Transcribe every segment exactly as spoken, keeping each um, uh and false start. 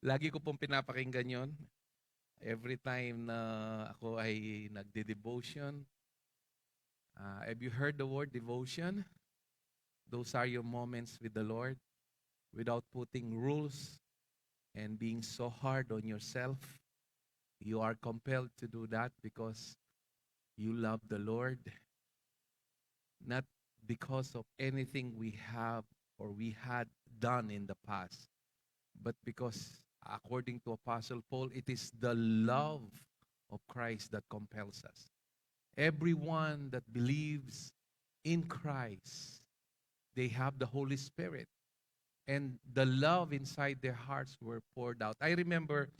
Lagi ko pong pinapakinggan yon. Every time na ako ay nagde-devotion, uh, have you heard the word devotion? Those are your moments with the Lord without putting rules and being so hard on yourself. You are compelled to do that because you love the Lord, not because of anything we have or we had done in the past, but because, according to Apostle Paul, it is the love of Christ that compels us. Everyone that believes in Christ, they have the Holy Spirit. And the love inside their hearts were poured out. I remember,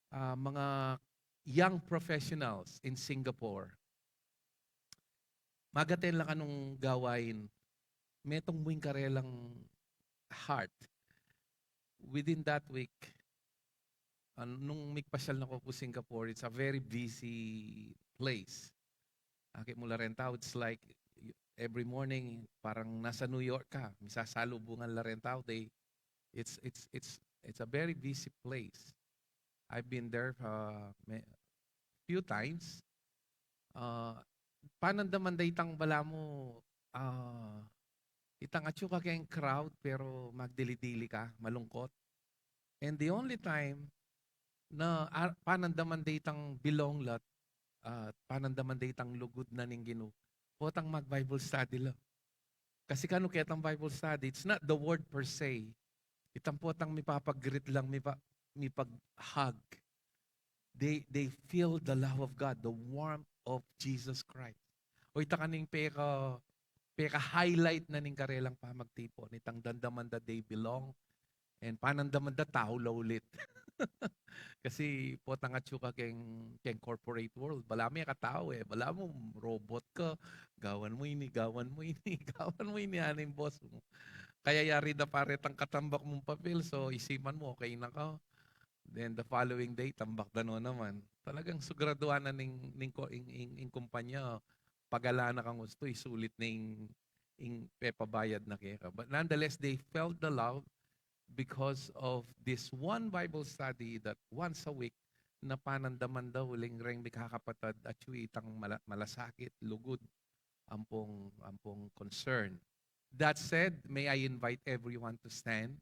uh, mga young professionals in Singapore. Mag-attend la kanung gawain. Metung mu ing karelang heart. Within that week, ah, nung mikpasyal na ko pu Singapore, it's a very busy place. Akit mu la reng tau, it's like y-, every morning, parang nasa New York ka, misasalubungan la reng tau. They, it's, it's, it's, it's a very busy place. I've been there, uh, may, few times. Ah, panandaman da itang balamu, ah, itang atsu ka keng crowd, pero magdili-dili ka, malungkot. And the only time na, ah, panandaman da itang belong la, ah, panandaman da itang lugud na ning Ginu, potang mag-Bible study la. Kasi kanu ketang Bible study, it's not the word per se. Itang potang mipapag-greet lang, mipa-, mipag-hug. They, they feel the love of God, the warmth of Jesus Christ. O ita kaning peka, peka-highlight na ning karelang pamagtipun, itang dandaman da they belong, and panandaman da tau la ulit. Kasi potang atsu ka keng, keng corporate world, balamu e ka tau e, balamu robot ka, gawan mu ini, gawan mu ini, gawan mu ini, anu ing boss mu. Kaya yari da pa retang katambak mung papel, so isipan mu, okay na ka. Then the following day, tambak da no naman. Talagang sugraduan na ning, ning, ko-, ing, ing, ing kumpanya, pag-ala na kang ustu, isulit na ing, ing pepabayad na keka. But nonetheless, they felt the love because of this one Bible study that once a week, na panandaman da uling reng mikakapatad atsu itang mala-, malasakit, lugud, ampong, ampong concern. That said, may I invite everyone to stand?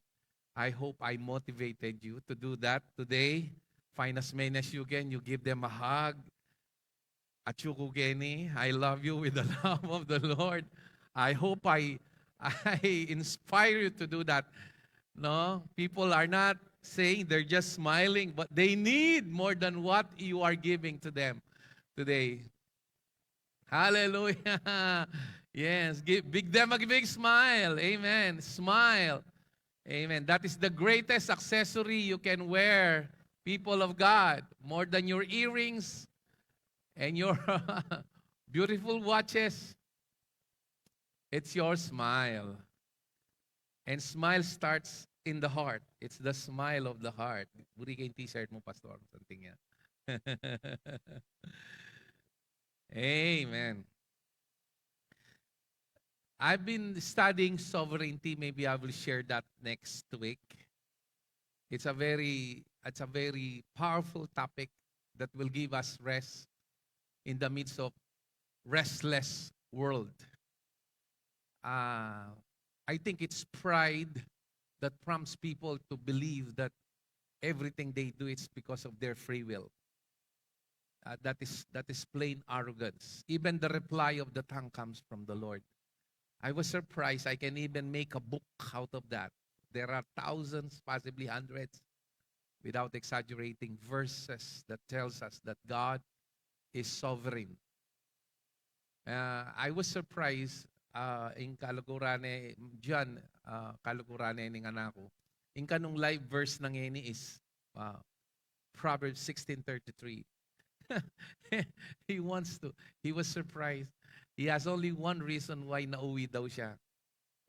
I hope I motivated you to do that today. Find as many as you can. You give them a hug. Atsu ku keni, I love you with the love of the Lord. I hope I, I inspire you to do that. No? People are not saying, they're just smiling, but they need more than what you are giving to them today. Hallelujah. Yes, give, big them a big smile. Amen. Smile. Amen. That is the greatest accessory you can wear, people of God. More than your earrings and your beautiful watches, it's your smile. And smile starts in the heart. It's the smile of the heart. Buri keng t-shirt mu, Pastor. Something yan. Amen. I've been studying sovereignty. Maybe I will share that next week. It's a very, it's a very powerful topic that will give us rest in the midst of restless world. Uh, I think it's pride that prompts people to believe that everything they do is because of their free will. Uh, that is, that is plain arrogance. Even the reply of the tongue comes from the Lord. I was surprised. I can even make a book out of that. There are thousands, possibly hundreds, without exaggerating, verses that tells us that God is sovereign. Uh, I was surprised, uh, ing kaluguran ne, John, uh, kaluguran ne ning anak ku. Ing kanung live verse na ngeni is, uh, Proverbs sixteen thirty-three. He wants to. He was surprised. He has only one reason why nauwi daw siya.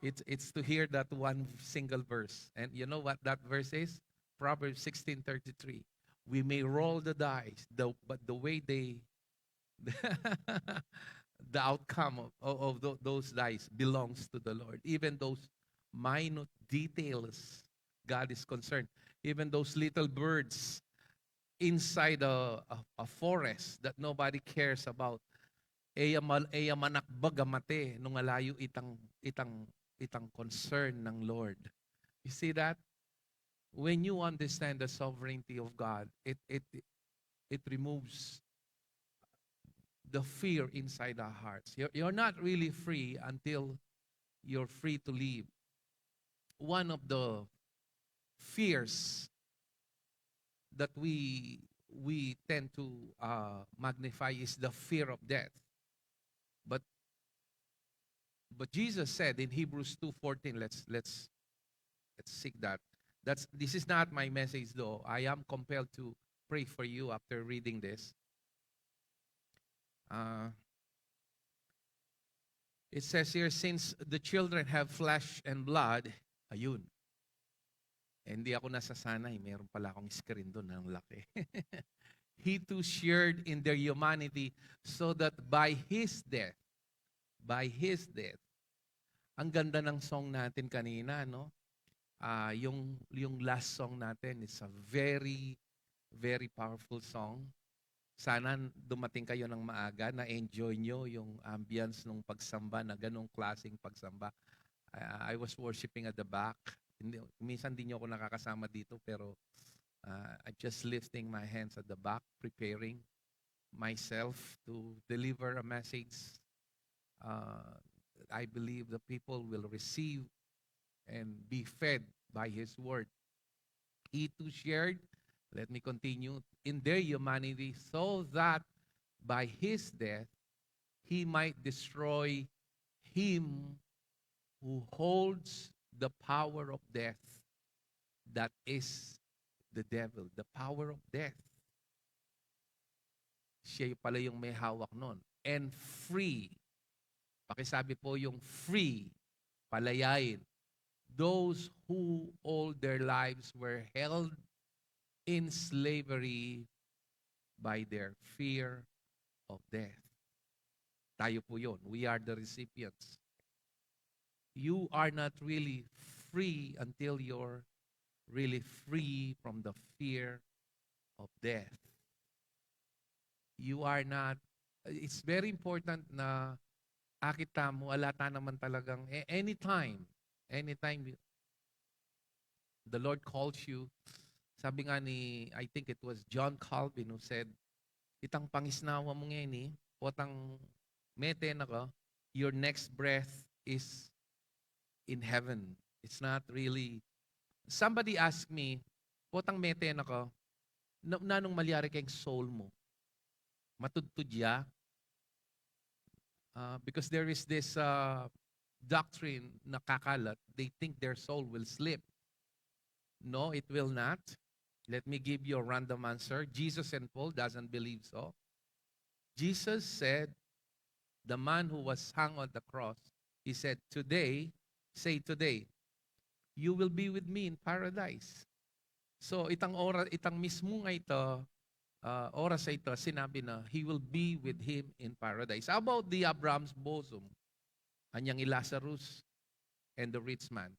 It's, it's to hear that one single verse. And you know what that verse is? Proverbs sixteen thirty-three. We may roll the dice, the, but the way they, the outcome of, of, of tho-, those dice belongs to the Lord. Even those minute details, God is concerned. Even those little birds inside a, a, a forest that nobody cares about. E ya mal-, e ya manakbag a mate nung alayu itang, itang, itang concern ng Lord. You see that? When you understand the sovereignty of God, it, it, it removes the fear inside our hearts. You're, you're not really free until you're free to live. One of the fears that we, we tend to, uh, magnify is the fear of death. But, but Jesus said in Hebrews two fourteen, let's, let's, let's seek that. That's, this is not my message, though. I am compelled to pray for you after reading this. Uh, it says here, "Since the children have flesh and blood," ayun. Eh, hindi ako nasasanay. Meron pala akong screen doon. Ang laki. "He too shared in their humanity, so that by his death," by his death. Ang ganda ng song natin kanina, no? Ah, yung, yung last song natin is a very, very powerful song. Sana dumating kayo ng maaga, na-enjoy nyo yung ambience ng pagsamba, na ganong klaseng pagsamba. Ah, I was worshiping at the back. Hindi, minsan di nyo ako nakakasama dito, pero, ah, I'm just lifting my hands at the back, preparing myself to deliver a message, uh, I believe the people will receive and be fed by his word. "He too shared," let me continue, "in their humanity, so that by his death he might destroy him who holds the power of death, that is the devil." The power of death. Siya pala yung may hawak nun. "And free." Pakisabi po yung free, palayain. "Those who all their lives were held in slavery by their fear of death." Tayo po yun. We are the recipients. You are not really free until you're really free from the fear of death. You are not, it's very important na akita mo, ala ta naman talagang, a-, anytime, anytime you, the Lord calls you. Sabi nga ni, I think it was John Calvin who said, "Itang pangisnawa mu ngeni, potang mete na ka, your next breath is in heaven." It's not really, somebody asked me, "Potang mete na ka, na, nanung malyari keng soul mu? Matudtud ya?" Uh, because there is this, uh, doctrine na kakalat, they think their soul will sleep. No, it will not. Let me give you a random answer. Jesus and Paul doesn't believe so. Jesus said, the man who was hung on the cross, he said, "Today, say today, you will be with me in paradise." So, itang ora-, itang mismo nga ito, ah, oras a ito, sinabi na, "He will be with him in paradise." How about the Abraham's bosom? Anyang i Lazarus and the rich man.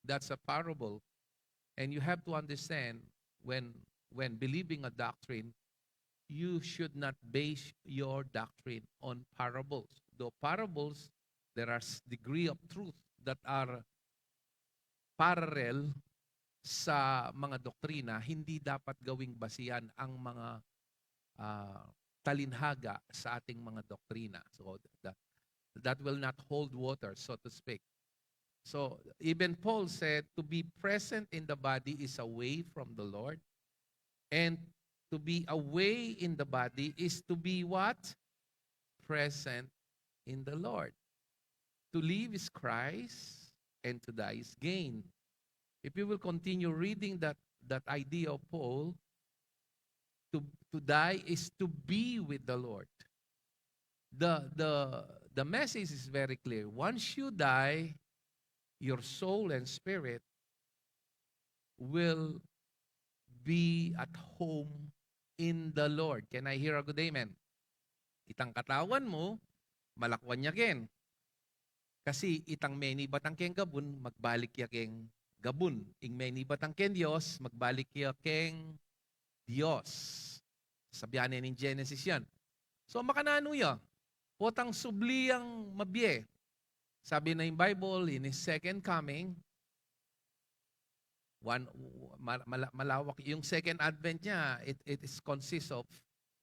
That's a parable. And you have to understand, when, when believing a doctrine, you should not base your doctrine on parables. Though parables, there are s-, degree of truth that are parallel sa mga doktrina, hindi dapat gawing basihan ang mga, ah, talinhaga sa ating mga doktrina. So, that, that will not hold water, so to speak. So, even Paul said, "To be present in the body is away from the Lord, and to be away in the body is to be what? Present in the Lord. To live is Christ, and to die is gain." If you will continue reading that, that idea of Paul, to, to die is to be with the Lord. The, the, the message is very clear. Once you die, your soul and spirit will be at home in the Lord. Can I hear a good amen? Itang katawan mu, malakwan ya ken. Kasi itang meni batang keng gabun, magbalik ya keng gabun. Ing menibat nang keng Dios, magbalik ya keng Dios. Sabian ne ning Genesis yan. So, makananu ya? Potang subli yang mabie. Sabi na ing Bible, in His second coming, one, ma-, mala-, malawak yung second advent niya, it, it is consists of,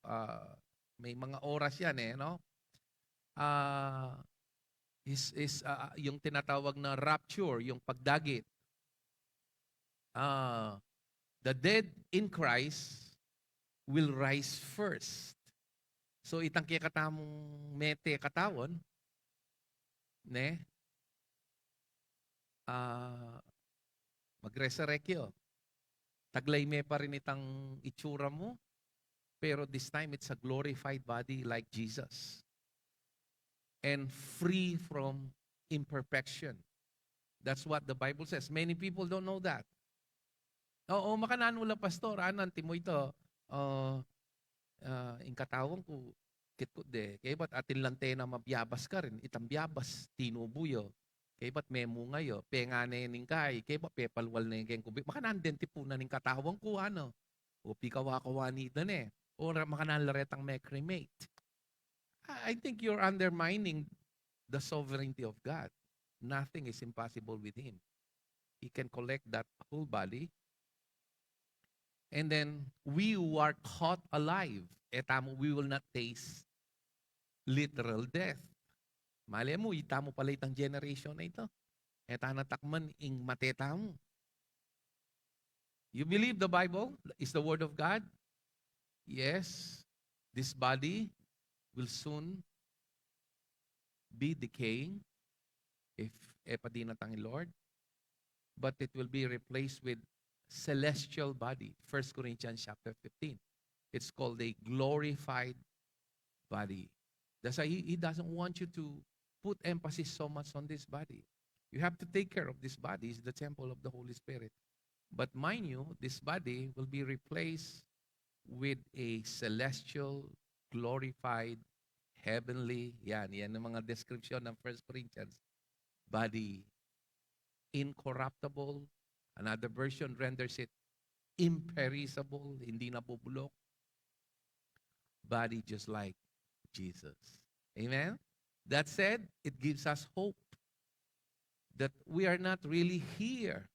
uh, may mga oras yan eh, no? Ah, is, is, ah, yung tinatawag na rapture, yung pagdagit. Ah, the dead in Christ will rise first. So, itang kekatamung mete katawan, ne? Ah, mag-resurrect yo. Taglay me pa rin itang itsura mo, pero this time it's a glorified body like Jesus. And free from imperfection. That's what the Bible says. Many people don't know that. Oo, makananu la, Pastor. Ano, antimo ito, ah, ah, ing katawan ku, kit ku de. Kaybat atin lang tena mabyabas karin, itang byabas, tinubu yo. Kaybat memunga yo, pengane ning kai, kaybat pepalwal ne keng kubit. Makananu deng tipunan ning katawan ku, ano. O pikawa-kawa nita ne. O ra-, makananu la retang me-cremate. I I think you're undermining the sovereignty of God. Nothing is impossible with Him. He can collect that whole body. And then, we who are caught alive, e tamu, we will not taste literal death. Male mu, itamu pala itang generation na ito. E tana takman ing mate tamu. You believe the Bible is the Word of God? Yes, this body will soon be decaying if e pa dinatang ing Lord, but it will be replaced with celestial body. First Corinthians chapter fifteen. It's called a glorified body. That's why he, he doesn't want you to put emphasis so much on this body. You have to take care of this body. It's the temple of the Holy Spirit. But mind you, this body will be replaced with a celestial, glorified, heavenly, yan, yan ang mga description ng First Corinthians. Body, incorruptible. Another version renders it imperishable, hindi nabubulok. Body just like Jesus. Amen? That said, it gives us hope that we are not really here.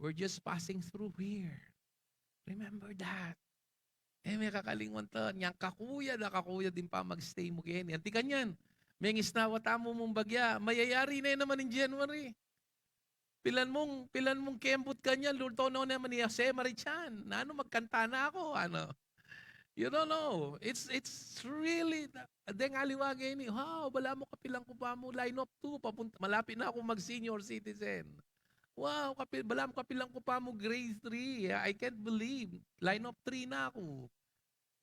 We're just passing through here. Remember that. E me kakalingwan ta, nyang kakuya da kakuya ding pamag-stay mu keni. Anti kanyan, mengisnawa tamu mung bagya, mayayari ne naman in January. Pilan mung, pilan mung kembut kanyan, lulto no naman ni Jose Marichan. Nanu, magkanta na ako, ano. You don't know. It's, it's really, deng aliwa keni, wow, balamu kapilan ku pa mu, line of two, papunta, malapit na ako mag-senior citizen. Wow, kapi-, balamu kapilan ku pa mu grade three. I can't believe. Line of three na aku.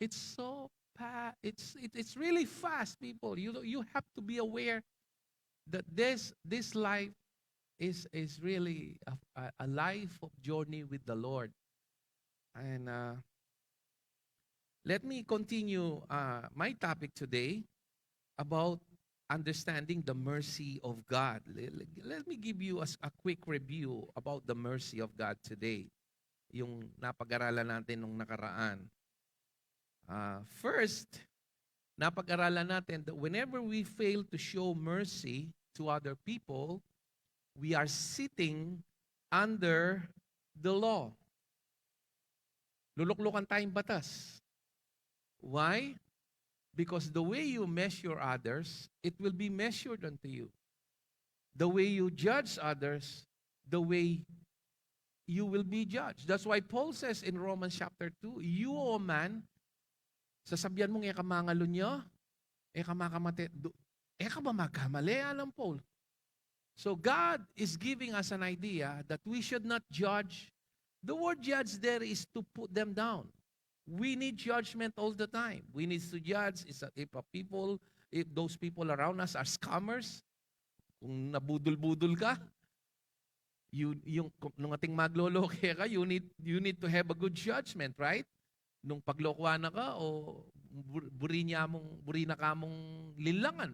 It's so pa-, it's, it, it's really fast, people. You, you have to be aware that this, this life is, is really a, a, a life of journey with the Lord. And, uh, let me continue, uh, my topic today about understanding the mercy of God. Le-, le-, let me give you a s-, a quick review about the mercy of God today. Yung napag-aralan natin nung nakaraan. Ah, first, napag-aralan natin that whenever we fail to show mercy to other people, we are sitting under the law. Luluklukan tayong batas. Why? Because the way you measure others, it will be measured unto you. The way you judge others, the way you will be judged. That's why Paul says in Romans chapter two, "You, O man," sasabian mung e ka mangalunya, e ka makamate, du-, e ka ba magkamali, alam Paul. So God is giving us an idea that we should not judge. The word judge there is to put them down. We need judgment all the time. We need to judge is if a people, if those people around us are scammers, kung nabudol-budol ka, you, yung, nung ating magloloke ka, you need, you need to have a good judgment, right? Nung paglokohan na ka o bur-, buri niya mong, buri na ka mong linlangan.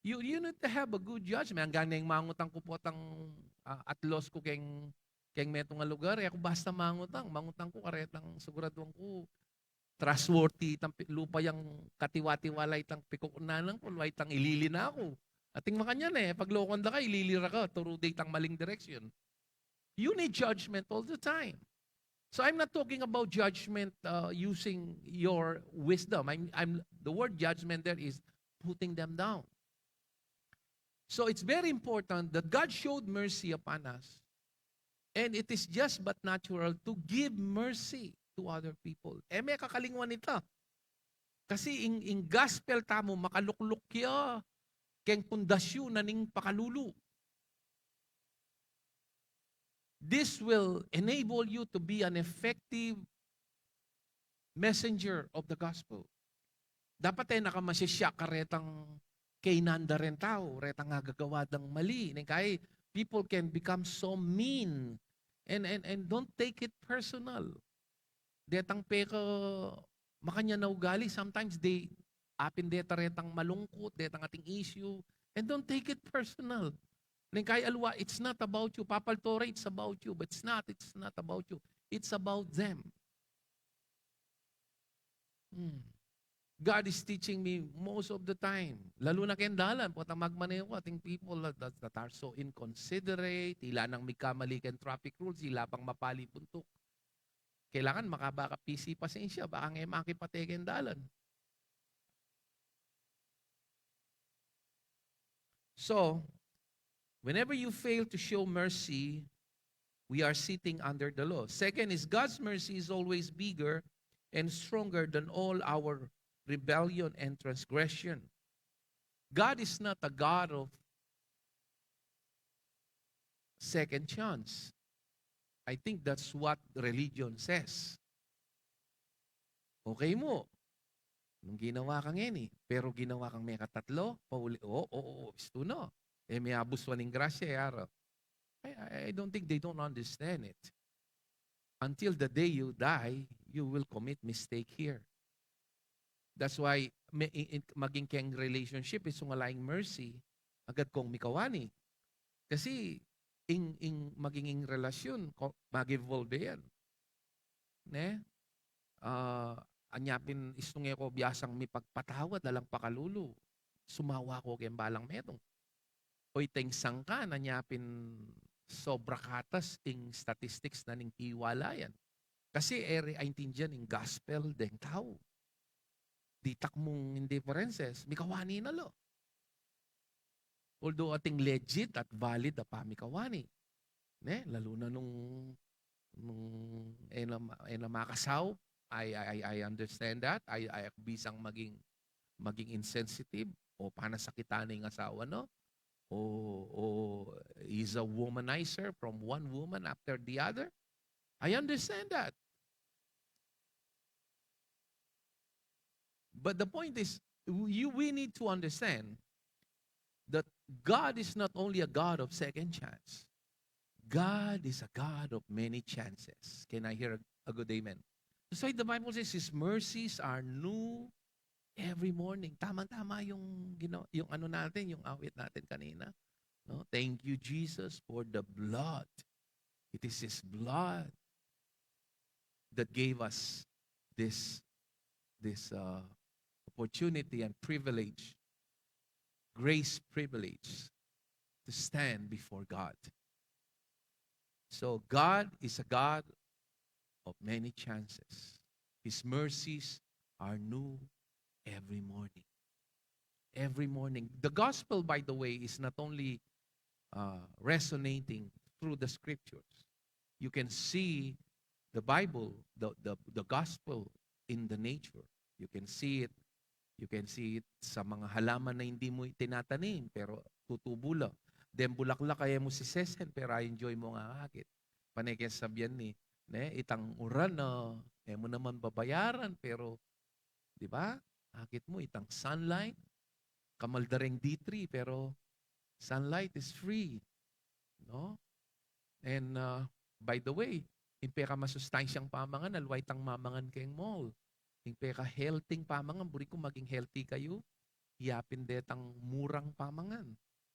You, you need to have a good judgment. Anggang neng mangutang ku potang, ah, atlos ku keng, keng metung a lugar, e ku basta mangutang. Mangutang ku karetang siguraduan ku trustworthy itang pi-, lupa yang katiwa-tiwala itang pikuknanan ku, lupa itang ilili na ku. Ating makanyan e, pag lokwan da ka, ilili ra ka, turu da itang maling direksyon. You need judgment all the time. So I'm not talking about judgment, uh, using your wisdom. I'm, I'm, the word judgment there is putting them down. So it's very important that God showed mercy upon us. And it is just but natural to give mercy to other people. E me kakalingwan ita. Kasi ing, ing gospel tamu makalukluk ya keng pundasyon na ning pakalulu. This will enable you to be an effective messenger of the gospel. Dapat e na ka masisya karetang kainan da reng tau, retang agagawa dang mali. Neng kai, people can become so mean and, and, and don't take it personal. Detang peka makanyan a ugali, sometimes they, apin deta retang malungkut, detang ating issue, and don't take it personal. Neng kai aliwa, it's not about you. Papaltora, it's about you. But it's not, it's not about you. It's about them. Hmm. God is teaching me most of the time. Lalu na keng dalan, potang magmaneho ku, ating people that, that, that are so inconsiderate, ila nang mikamali keng traffic rules, ila pang mapali buntuk. Kailangan makaba ka pisi pasensya, baka nge makipate keng dalan. So, whenever you fail to show mercy, we are sitting under the law. Second is God's mercy is always bigger and stronger than all our rebellion and transgression. God is not a God of second chance. I think that's what religion says. Okay mu, nung ginawa kang ngeni, pero ginawa kang mekatatlo, pauli, o, o, o, istu na. E, me abuswan ing grasya, e, ara. I, I, I don't think they don't understand it. Until the day you die, you will commit mistake here. That's why, me, in, in, maging keng relationship, isu nga laing mercy, agad kong mikawani. Kasi, ing, ing maging ing relasyon, ko-, mag-evolve yan. Ne? Ah, anya pin istung e ko biasang mipagpatawad, alang pakalulu. Sumawa ko keng balang metung. O iteng sangkan, anya pin sobra katas ing statistics na ning hiwalayan. Kasi e re aintindian ing gospel deng tau. Ditak mung indifferences, mikawani na la. Although ating legit at valid a pamikawani. Ne? Lalu na nung, nung e na ma-, e na makasaup, I, I, I understand that. I, I, bisang maging, maging insensitive o panasakitan na ing asawa, no? O, o he's a womanizer from one woman after the other. I understand that. But the point is, you, we need to understand that God is not only a God of second chance. God is a God of many chances. Can I hear a, a good amen? That's why the Bible says His mercies are new every morning. Tama-tama yung, gina-, yung ano natin, yung awit natin kanina. No? Thank you, Jesus, for the blood. It is His blood that gave us this, this, uh, opportunity and privilege, grace privilege, to stand before God. So God is a God of many chances. His mercies are new every morning. Every morning. The gospel, by the way, is not only, uh, resonating through the scriptures. You can see the Bible, the, the, the gospel in the nature. You can see it. You can see it sa mga halaman na hindi mo itinatanim, pero tutubo la. Then bulaklak, kaya mo sisesen, pero enjoy mo nga akit. Pane keng sabian ni, ne, itang uran, ah, e mo naman babayaran, pero, di ba? Akit mo, itang sunlight, kamal da reng D three, pero sunlight is free. No? And, uh, by the way, ing peka masustansyang pamangan, aliwa itang mamangan keng mall. Ing peka healthy pamangan, buri ku maging healthy kayu. yapin detang murang pamangan.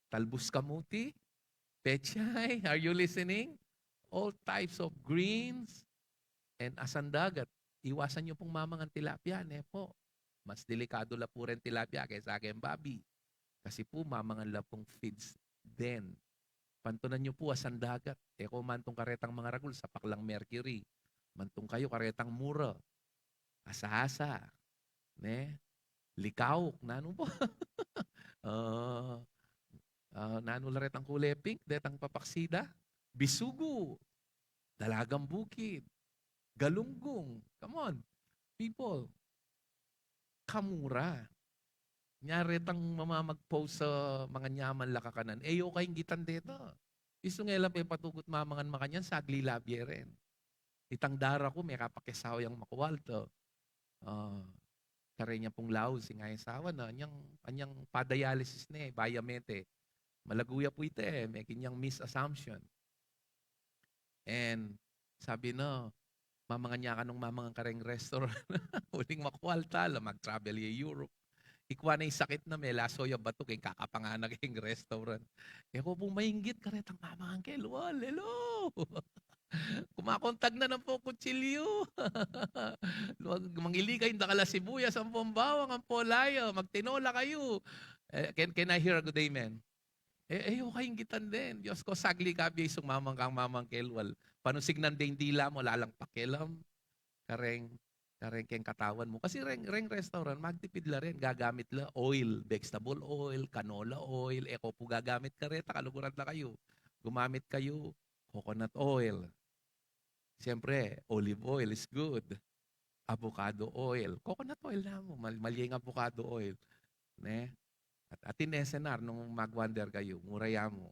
Talbus kamuti, pechay, are you listening? All types of greens, and asan dagat. Iwasan yu pung mamangan tilapia, ne pu. Mas delikadu la pu reng tilapia kesa keng babi. Kasi pu, mamangan la pung feeds den. Pantunan yu pu, asan dagat. E ko mantung karetang mangaragul, sapak lang mercury. Mantung kayu karetang mura. Asa-asa. Ne? Likauk, nanu pu? Ah, ah, nanu la retang kule pink, detang papaksida? Bisugo, dalagang bukid, galunggong. Come on, people. Kamura. Nya retang mamamag-post sa manganyaman la kakanan. E yu kainggitan deta. Isu nge lang pepatugut mamangan makanyan, sagli la bie ren. Itang dara ku, mekapakesawa yang makualta. Ah, kare nya pung laus ing asawa na, anyang, anyang pa-dialysis ne, bayamete. Malagu ya pu ita e, mekin yang misassumption. And sabi na, mamangan ya ka nung mamangan kareng restaurant. Uling makualta la, mag-travel ya Europe. Ikua na ing sakit na, melaso ya batuk, ing kakapanganak ing restaurant. E ko pu mainggit karetang mamangan kelual, hello! Kumakontag na naman pu kutsilyu. Luwag, mangili kayung dakal a sibuyas, ampong bawang, ampong laya, magtinola kayu. Eh, can, can I hear a good amen? E, e yu kainggitan den. Diyos ko, sagli ka bie isung mamangan kang mamangan kelual. Panusignan de ing dila mu, ala lang pakialam kareng, kareng keng katawan mu. Kasi reng, reng restaurant, magtipid la ren, gagamit la oil, vegetable oil, canola oil, e ko pu gagamit kareta, kaluguran la kayu. Gumamit kayu, coconut oil. Siyempre, olive oil is good. Avocado oil. Coconut oil na mu, mal-, mali ing avocado oil. Ne? At atin S N R nung mag-wonder kayu, mura ya mu.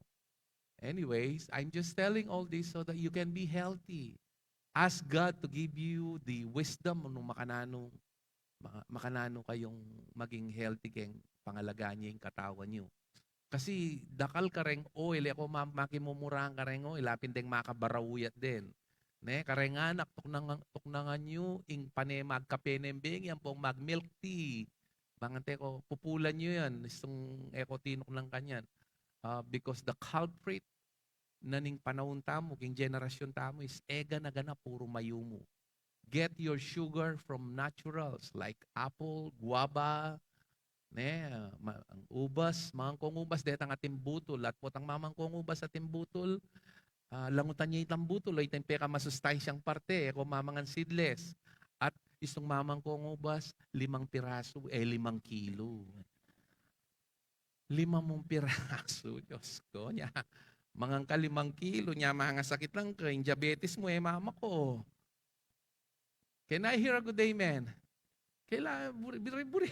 Anyways, I'm just telling all this so that you can be healthy. Ask God to give you the wisdom nung makananu, ma-, makananu kayung maging healthy keng pangalagaan ye ing katawan yu. Kasi dakal kareng oil, e ko ma-, makimumurang kareng oil, apin deng makabarauyat den. Ne, kareng anak, tuknangan, tuknangan yu ing pane magkape neng bengi, ampong mag-milk tea. Bangante ko, pupulan yu yan, istung e ko tinuknang kanyan. Ah, because the culprit na ning panaun tamu, king generasyon tamu, is e gana-gana puru mayumu. Get your sugar from naturals like apple, guava, ne, ma-, ang ubas, mangan kong ubas, detang atin butul, at potang mamangan kong ubas atin butul, ah, langutan ye itang butul, o itang pekamasustansyang parte, e ko mamangan seedless. At istung mamangan kong ubas, limang pirasu, e limang kilo. Lima mung pirasu, Diyos ko, nya. Mangan ka limang kilo, nya mangasakit lang ka, ing diabetes mu, e mama ko. Can I hear a good amen? Kaila, buri, buri, buri.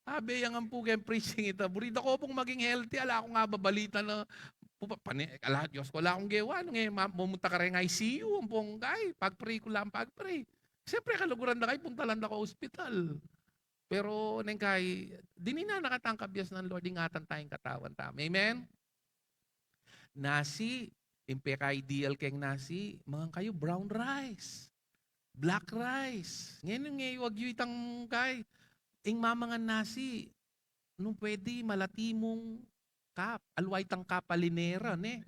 Abe, yang ampu keng preaching ita. Buri da ko pung maging healthy, ala kung ababalita na, pu-, pa-, pani-, ala, Diyos ko, ala kung gewa, nung e, ma-, mumunta kareng I C U, ampong kay, pag-pray ku lang, pag-pray. Siyempre, kaluguran da kay, puntalan da ko ospital. Pero neng kay, dinan na katang kabiasnan, Lord, ingatan taya ing katawan tamu. Amen? Nasi, ing peka-ideal keng nasi, mangan kayu brown rice, black rice. Ngeni, ngeni, wag yu itang kay, ing mamangan nasi, nung pwede, malati mung cup, aliwa itang cup a linera, ne?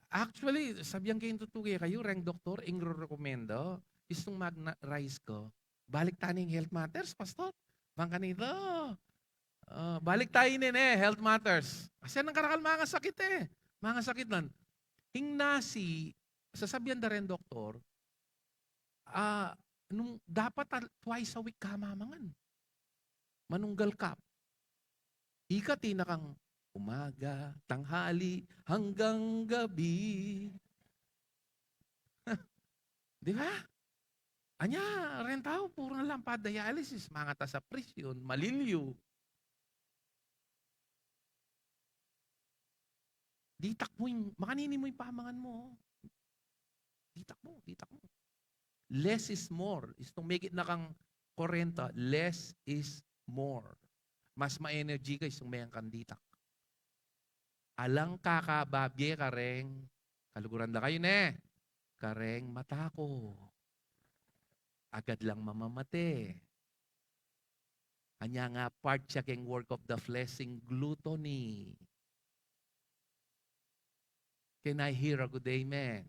Actually, sabian ke ing tutu kekayu, reng doktor, ing rerekomenda, istung mag-na-, rice ka, balik tana ing Health Matters, Pastor. Bang kanita, ah, balik tana ing, e, Health Matters. Kasi nang karakal mangasakit e. Mangasakit nan. Ing nasi, sasabian da reng doktor, ah, nung dapat a-, twice a week ka mamangan. Manunggal ka. Ika tinakang umaga, tanghali, hanggang gabi. Di ba? Anya, reng tau, puru na lang pa-dialysis, mangatas a presyon, malilyu. Ditak mu ing, makanini mu ing pamangan mu. Ditak mu, ditak mu. Less is more. Istung mekit na kang kwarenta, less is more. Mas ma-energy ka, istung mengan kang ditak. Alang kakababie kareng, kaluguran da kayu ne, kareng mata ku. agad lang mamamate. Anya nga part siya keng work of the flesh, ing gluttony. Can I hear a good amen?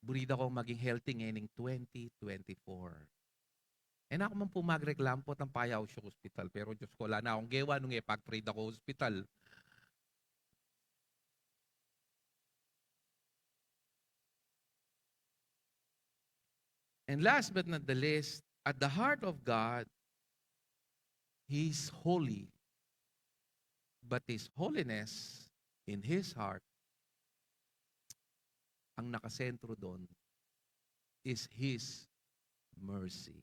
Buri da kong maging healthy ngening twenty twenty-four. E na ku man pu magreklamo, potang payaus ya ku hospital. Pero Diyos ku, ala na kung gewa nung e pag-pray da ku hospital. And last but not the least, at the heart of God, He is holy. But His holiness in His heart, ang nakasentro dun is His mercy.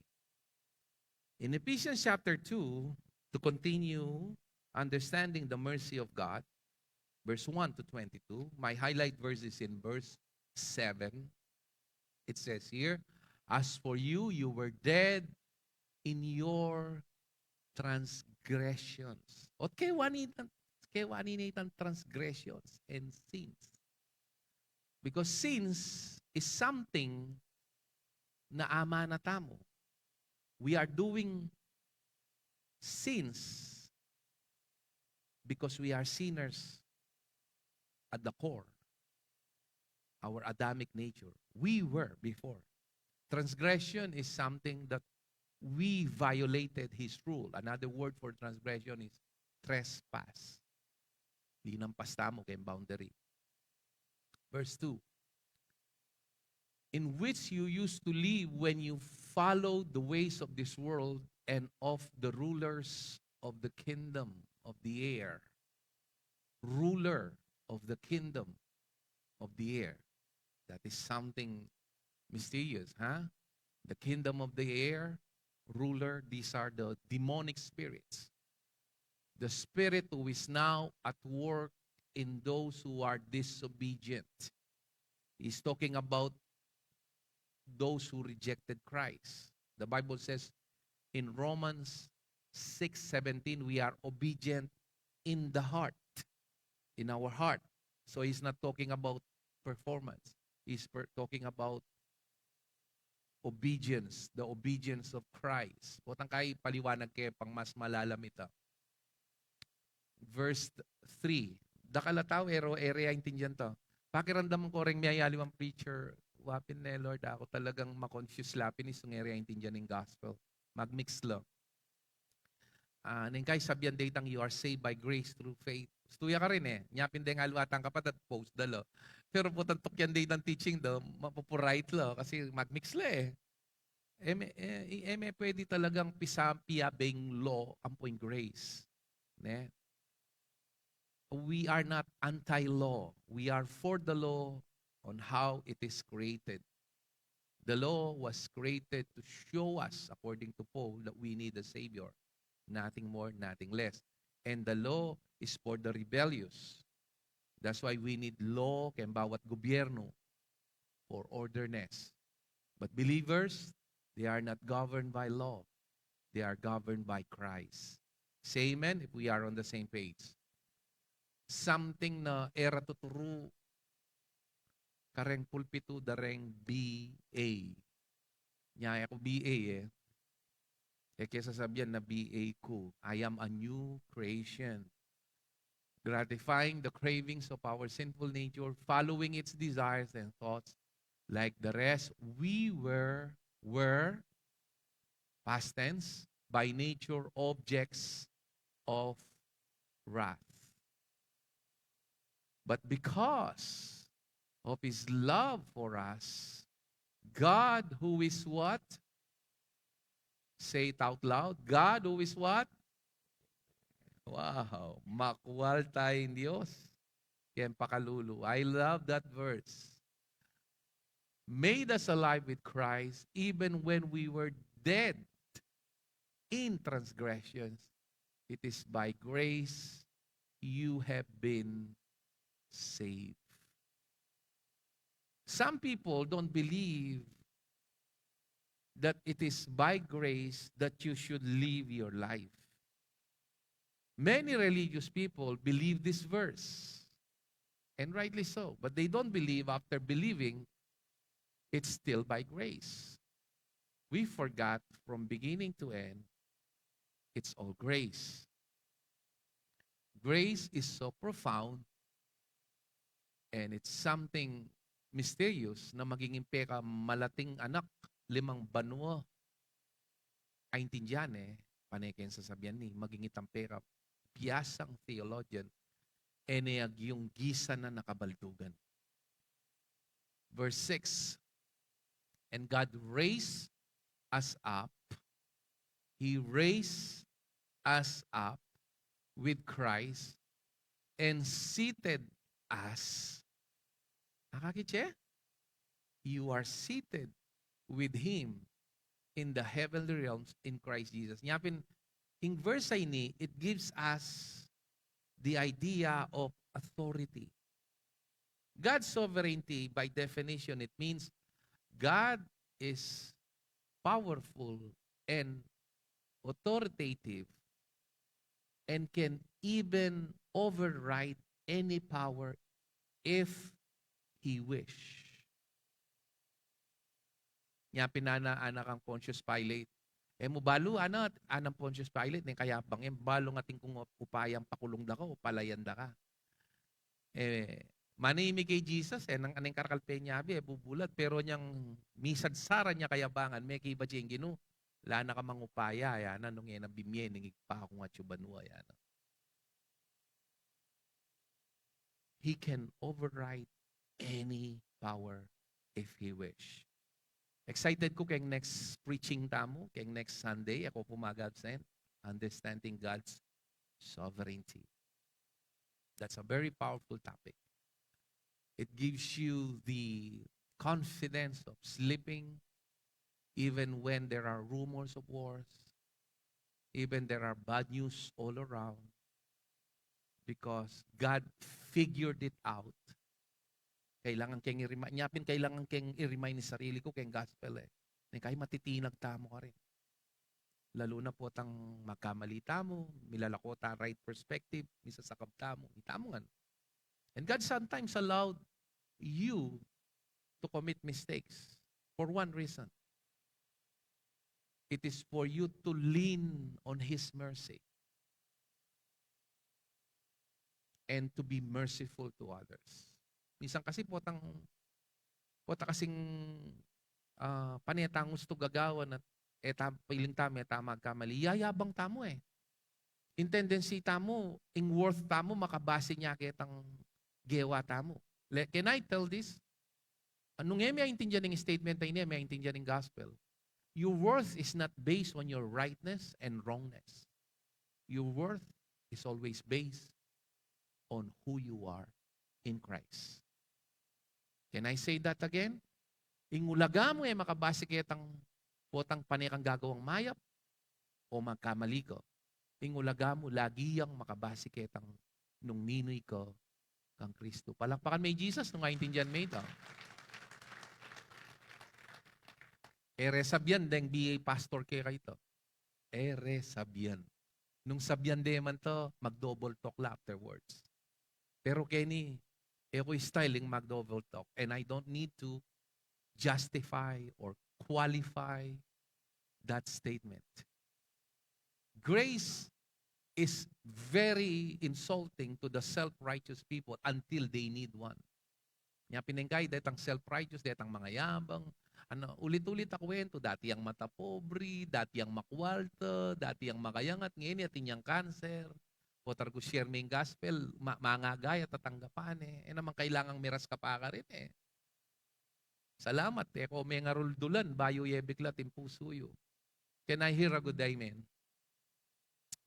In Ephesians chapter two, to continue understanding the mercy of God, verse one to twenty-two, my highlight verse is in verse seven. It says here, "As for you, you were dead in your transgressions." Ot kewa nitan, kewa nitan transgressions and sins. Because sins is something na amana tamu. We are doing sins because we are sinners at the core, our Adamic nature. We were before. Transgression is something that we violated His rule. Another word for transgression is trespass. Linampas tamu keng boundary. Verse two, "In which you used to live when you followed the ways of this world and of the rulers of the kingdom of the air." Ruler of the kingdom of the air. That is something mysterious, huh? The kingdom of the air, ruler, these are the demonic spirits. The spirit who is now at work in those who are disobedient. He's talking about those who rejected Christ. The Bible says in Romans six seventeen, we are obedient in the heart, in our heart. So he's not talking about performance. He's per-, talking about obedience, the obedience of Christ. Potang kay paliwanag ke pang mas malalam ita. Verse three. Dakal a tau, e ro, e re aintindian to. Pakiramdam ku reng miyayaliwang preacher, wa pin ne, Lord, aku talagang ma-confuse la pin isung e re aintindian ing gospel. Mag-mix la. Ah, neng kay sabian de itang, "You are saved by grace through faith." Gustu ya karin e. Nya pin deng aliwa tang kapatad, post da la. Pero potang tukyan de itang teaching da, mapupurait la kasi mag-mix la e. E me, e, e me pwede talagang pisa-, piyabe ing law ampo ing grace. Ne? We are not anti-law. We are for the law on how it is created. The law was created to show us, according to Paul, that we need a Savior. Nothing more, nothing less. And the law is for the rebellious. That's why we need law keng bawat gobyerno for orderness. But believers, they are not governed by law. They are governed by Christ. Say amen if we are on the same page. Something na e ra tuturu kareng pulpitu da reng B A. Nya e ku B A e. E ke sasabian na B A ku. I am a new creation. Gratifying the cravings of our sinful nature, following its desires and thoughts, like the rest, we were, were, past tense, by nature objects of wrath. But because of His love for us, God, who is what? Say it out loud. God, who is what? Wow. Makwal tayang Dios. Keng pakalulu. I love that verse. Made us alive with Christ even when we were dead in transgressions. It is by grace you have been saved. Some people don't believe that it is by grace that you should live your life. Many religious people believe this verse, and rightly so, but they don't believe after believing It's still by grace. We forgot from beginning to end, it's all grace. Grace is so profound and it's something mysterious na maging peka malating anak limang banua. Aintindihan e, pane ken sasabian ni, maging itang peka biasang theologian, e ne agyung gisa na nakabaldugan. Verse six, "And God raised us up, He raised us up with Christ and seated us." Nakakit ye? "You are seated with Him in the heavenly realms in Christ Jesus." Nya pin, in verse ini, it gives us the idea of authority. God's sovereignty, by definition, it means God is powerful and authoritative and can even override any power if he wish. Nya pin ana, ana kang Pontius Pilate. E mu balu, ana, anang Pontius Pilate, neng kayabang, e mu balu ngan atin kung upayang pakulung da ka o palayan da ka. E, manimik i Jesus, e, nang, neng karakal penyabi, e, bubulad, pero nyang misadsaran ya kayabangan, mekibat ya ing Ginu, ala na ka mang upaya, yana, nung e na bimie ning Ibpa ku king atsu banua, yana. He can override any power if he wish. Excited ku keng next preaching tamu, keng next Sunday, e ku pu mag-absent, understanding God's sovereignty. That's a very powerful topic. It gives you the confidence of sleeping, even when there are rumors of wars, even there are bad news all around, because God figured it out. Kailangan keng i-remind, nya pin kailangan keng i-remind ing sarili ku keng gospel, e. Neng kay matitinag tamu karin. Lalu na potang magkamali tamu, milalako ta right perspective, misasakab tamu, itamu ngan. And God sometimes allowed you to commit mistakes for one reason. It is for you to lean on His mercy and to be merciful to others. Minsan kasi potang, pota kasing, ah, pane tang ustu gagawan at e ta, piling tamu, e ta magkamali. Yayabang tamu, e. Ing tendency tamu, ing worth tamu, makabase nya ketang gewa tamu. Le-, can I tell this? Nung e me aintindian ing statement a ini, e me aintindian ing gospel. Your worth is not based on your rightness and wrongness. Your worth is always based on who you are in Christ. Can I say that again? Ing ulaga mu e makabase ketang potang pane kang gagawang mayap o magkamali ka. Ing ulaga mu lagi yang makabase ketang nung ninu ka kang Kristu. Palakpakan me i Jesus nung aintindian me ita. E re sabian deng bie pastor keka ita. E re sabian. Nung sabian de man ta, mag-double talk la afterwards. Pero keni, e ku style ing mag-double talk. And I don't need to justify or qualify that statement. Grace is very insulting to the self-righteous people until they need one. Nya pin ing kai, detang self-righteous, detang mangayabang. Ano, ulit-ulit a kwentu, dati yang matapobri, dati yang makwalta, dati yang makayangat, ngeni atin yang cancer. Potar ku share me ing gospel, ma-, mangagaya tatanggapan e. E naman kailangang miras ka pa karin e. Salamat e ku mengaruldulan, bayu ye biklat ing pusu yu. Can I hear a good amen?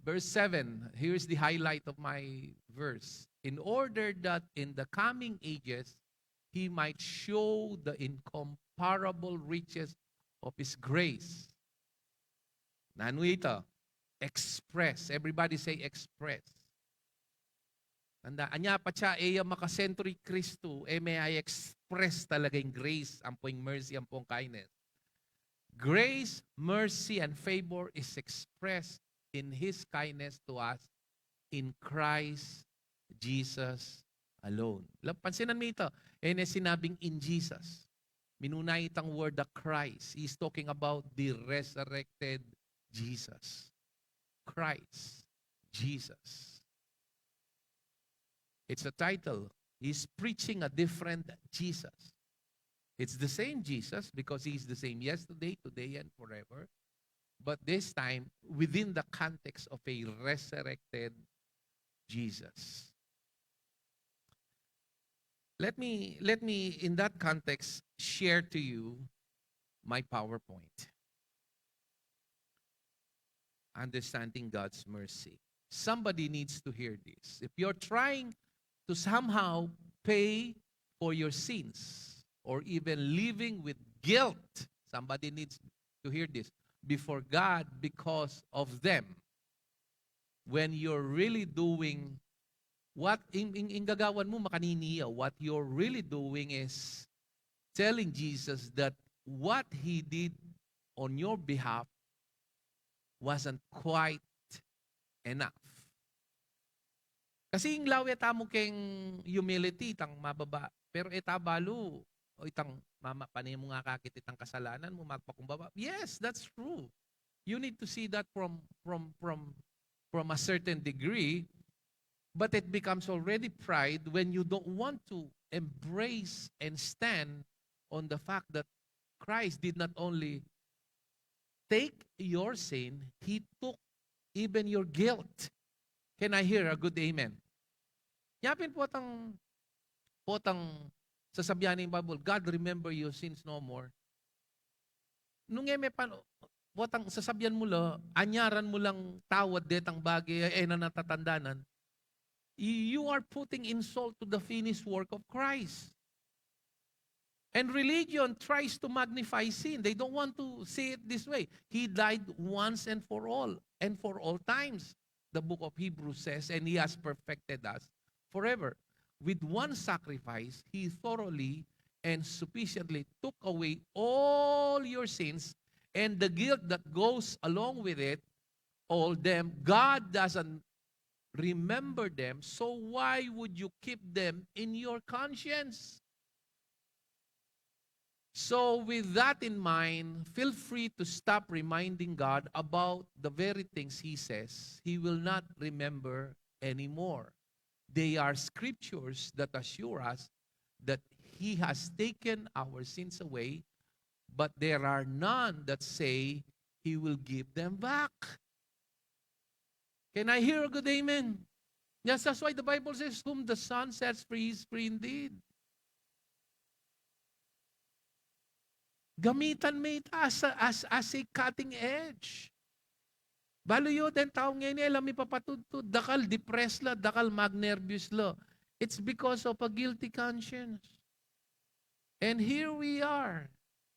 Verse seven, here's the highlight of my verse. "In order that in the coming ages he might show the incomparable riches of his grace." Nanu ita? Express. Everybody say, "Express." Tanda, anya pa siya, e ya makasentro i Kristu, e me i-express talaga ing grace, ampo ing mercy, ampo ing kindness. Grace, mercy, and favor is expressed in His kindness to us in Christ Jesus alone. La, pansinan mi ita, e ne sinabing in Jesus. Minuna itang word a Christ. He's talking about the resurrected Jesus. Christ. Jesus. It's a title. He's preaching a different Jesus. It's the same Jesus because he's the same yesterday, today, and forever. But this time, within the context of a resurrected Jesus. Let me, let me, in that context, share to you my PowerPoint. Understanding God's mercy. Somebody needs to hear this. If you're trying to somehow pay for your sins or even living with guilt, somebody needs to hear this before God because of them. When you're really doing what in, in, in gagawan mu makanini ya, what you're really doing is telling Jesus that what he did on your behalf wasn't quite enough. Kasi ing lawe tamu keng humility, itang mababa. Pero e ta balu, o itang mama, pane mu nga kakit itang kasalanan mu, magpakumbaba. Yes, that's true. You need to see that from, from, from, from a certain degree, but it becomes already pride when you don't want to embrace and stand on the fact that Christ did not only take your sin, he took even your guilt. Can I hear a good amen? Yapin potang, potang sasabian ning Bible, "God remember your sins no more." Nung e me pan, potang sasabian mu la, anyaran mu lang tawad detang bage e na natatandanan, you are putting insult to the finished work of Christ. And religion tries to magnify sin. They don't want to see it this way. He died once and for all, and for all times, the book of Hebrews says, and he has perfected us forever. With one sacrifice, he thoroughly and sufficiently took away all your sins and the guilt that goes along with it, all them. God doesn't remember them, so why would you keep them in your conscience? So, with that in mind, feel free to stop reminding God about the very things he says he will not remember anymore. They are scriptures that assure us that he has taken our sins away, but there are none that say he will give them back. Can I hear a good amen? Yes, that's why the Bible says, "Whom the Son sets free is free indeed." Gamitan me ita as a, as, as a cutting edge. Balu yu, deng tau ngeni, e la mipapatudtud, dakal depressed la, dakal magnervyos la. It's because of a guilty conscience. And here we are.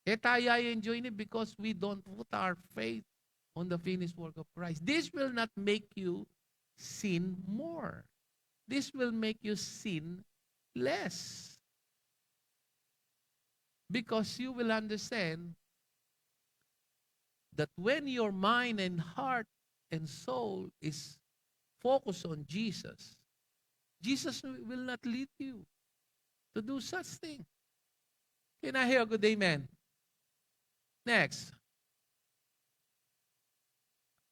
E taya enjoy ni because we don't put our faith on the finished work of Christ. This will not make you sin more. This will make you sin less. Because you will understand that when your mind and heart and soul is focused on Jesus, Jesus will not lead you to do such thing. Can I hear a good amen? Next.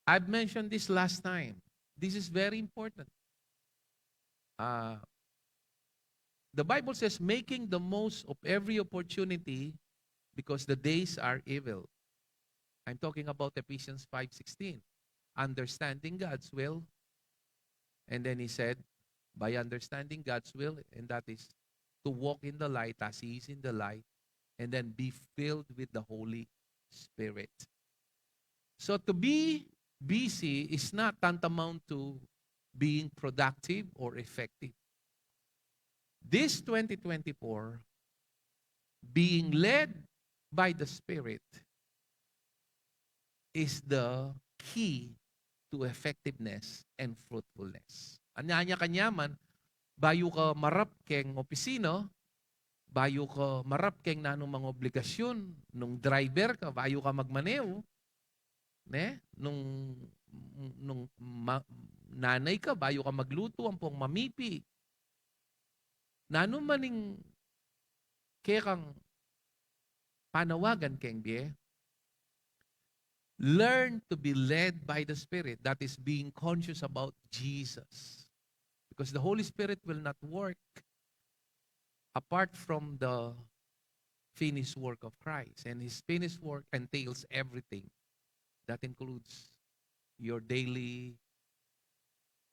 I've mentioned this last time. This is very important. Uh, the Bible says, "Making the most of every opportunity because the days are evil." I'm talking about Ephesians five sixteen. Understanding God's will. And then he said, "By understanding God's will," and that is to walk in the light as he is in the light, and then be filled with the Holy Spirit. So to be busy is not tantamount to being productive or effective. This twenty twenty-four, being led by the Spirit is the key to effectiveness and fruitfulness. Anya-anya kanyaman, bayu ka marap keng opisina, bayu ka marap keng nanumang obligasyon, nung driver ka, bayu ka magmaneho, ne? Nung, nung ma-, nanay ka, bayu ka magluto, ampong mamipi. Nanu man ing kekang panawagan keng bie, learn to be led by the Spirit. That is being conscious about Jesus. Because the Holy Spirit will not work apart from the finished work of Christ. And his finished work entails everything. That includes your daily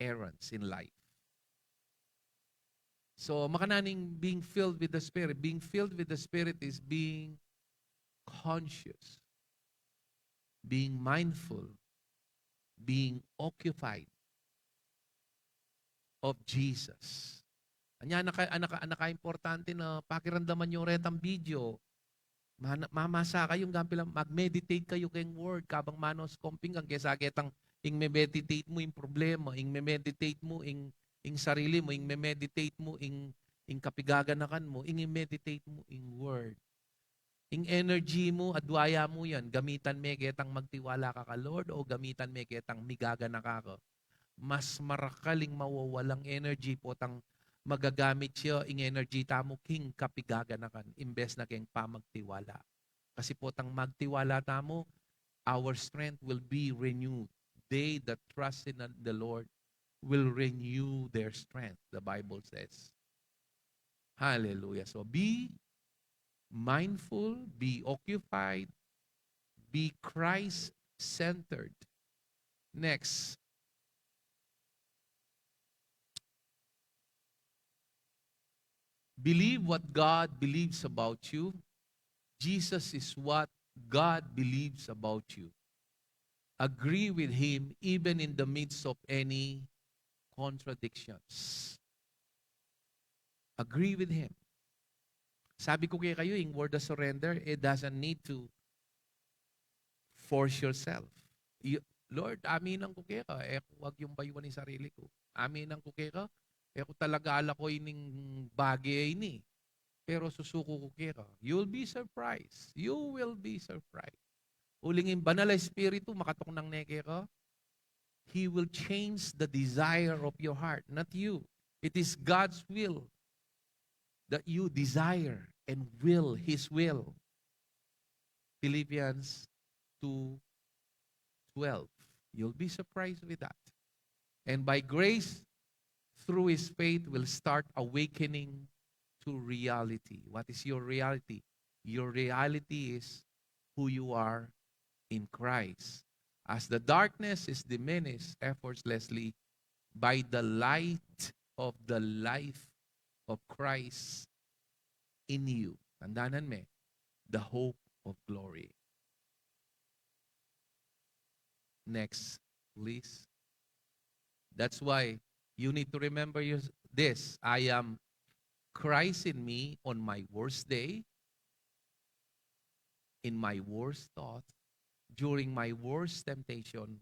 errands in life. So, makananu ing being filled with the Spirit? Being filled with the Spirit is being conscious, being mindful, being occupied of Jesus. Anya, anaka, anaka, anaka importante na pakiramdaman yu retang video. Mana-, mamasa kayu, gampi lang, mag-meditate kayu keng word, kabang manos komping kang kesa ketang ing me-meditate mu ing problema, ing me-meditate mu ing, ing sarili mu, ing me-meditate mu ing, ing kapigaganakan mu, ing meditate mu ing word. Ing energy mu, adwa ya mu yan, gamitan me ketang magtiwala ka ka Lord o gamitan me ketang migaganaka ka? Mas marakal ing mawawalang energy potang magagamit ya ing energy tamu king kapigaganakan imbes na keng pamagtiwala. Kasi potang magtiwala tamu, our strength will be renewed. They that trust in the Lord will renew their strength, the Bible says. Hallelujah. So be mindful, be occupied, be Christ-centered. Next. Believe what God believes about you. Jesus is what God believes about you. Agree with him even in the midst of any contradictions. Agree with him. Sabi ku kekayu, ing word of surrender, it doesn't need to force yourself. Y-, Lord, aminan ku keka, e ku agyung bayuan ing sarili ku. Aminan ku keka, e ku talaga alako ining bage ini. Pero susuku ku keka. You'll be surprised. You will be surprised. Uling ing Banal a Espiritu, makatuknang ne keka, He will change the desire of your heart, not you. It is God's will that you desire and will His will. Philippians two twelve. You'll be surprised with that. And by grace, through his faith, will start awakening to reality. What is your reality? Your reality is who you are in Christ. As the darkness is diminished effortlessly by the light of the life of Christ in you. Tandanan me, the hope of glory. Next, please. That's why you need to remember your, this. I am Christ in me on my worst day, in my worst thought, during my worst temptation,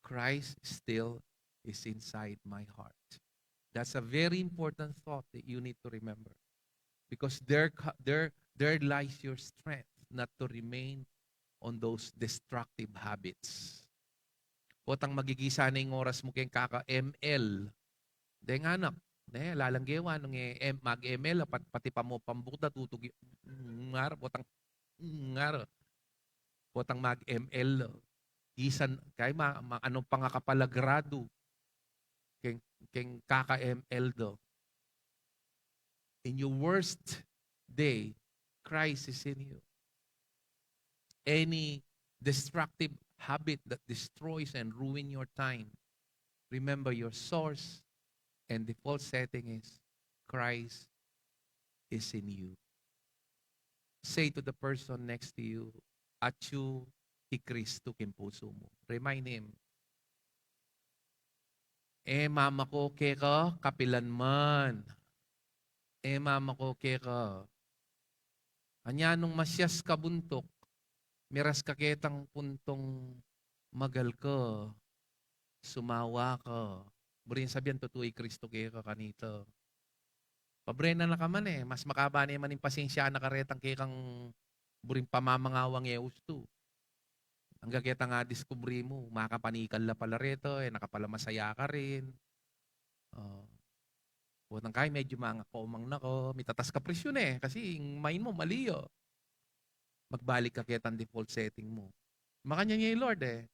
Christ still is inside my heart. That's a very important thought that you need to remember. Because there, ca-, there, there lies your strength not to remain on those destructive habits. Potang magigisa na ing oras mu keng kaka-M L. Deng anak, ne, lalang gewa, nung e, em, mag-M L, pat-, pati pa mu pambukda, tutug-, ngar, potang, ngar, potang mag-M L. Gisan, kay ma, ma, ano pa nga kapalagradu keng, keng kaka-M L do. In your worst day, Christ is in you. Any destructive habit that destroys and ruin your time, remember your source and default setting is Christ is in you. Say to the person next to you, "Atyu i Kristu king pusu mu." Remind him, "E mama ko keka kapilan man. E mama ko keka." Anya nung masyas ka buntuk, miras ka ketang puntong magal ka, sumawa ka. Buri nang sabian, tutu i Kristu keka kanita. Pabrena na ka man e, mas makaba ne man ing pasensya na karetang kekang buring pamamangawang e ustu. Anggang ketang a diskubri mu, makapanikal la pala reta, e na ka pala masaya karin. O. Potang kay medyu mangakomang na ka, mitatas ka presyu ne, kasi ing mind mu mali ya. magbalik ka ketang default setting mu. Makanyan ya i Lord e.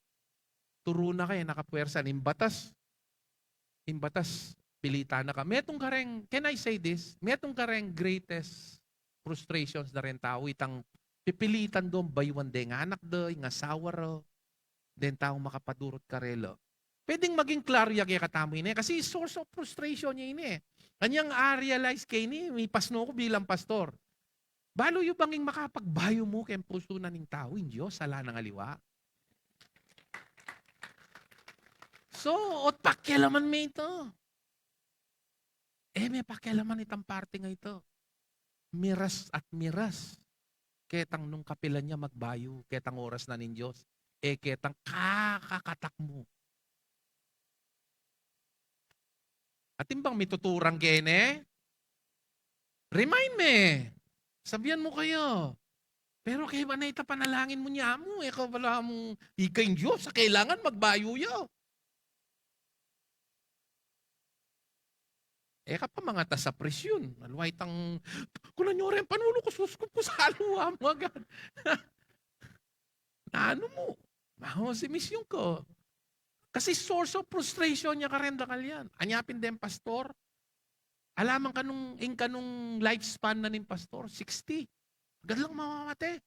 Turu na ka e, nakapuersa na. Ing batas, ing batas, pilitan na ka. Metung kareng, can I say this? Metung kareng greatest frustrations na reng tau, itang pipilitan dong bayuan deng anak da, ing asawa ra, deng taung makapadurut karela. Pwedeng maging klaru ya kekatamu ini, kasi source of frustration ya ini e. Kanyang a-realize ke ini, mipasno ku bilang pastor. Balu yu bang ing makapagbayu mu keng pusu na ning tau, ing Dios, ala nang aliwa. So, ot pakialaman me ito. E me pakialaman itang parting a ito. Miras at miras ketang nung kapilan ya magbayu, ketang oras na ning Dios, e ketang kakakatak mu. Atin bang mituturang kene? Remind me. Sabian mu kayu. Pero kaya ba na ita panalangin mu nya mu? E ka bala mu, ika ing Dios, a kailangan magbayu ya. E ka pa mangata sa prisyun. Aliwa itang, kunan yu reng panulu ku, suskup ku sa aliwa mu agad. Nanu mu? Maho si misyun ku. Kasi source of frustration ya kareng dakal yan. Anya pin deng pastor, ala man kanung, ing kanung lifespan na ning pastor, sixty. Agad lang mamamate.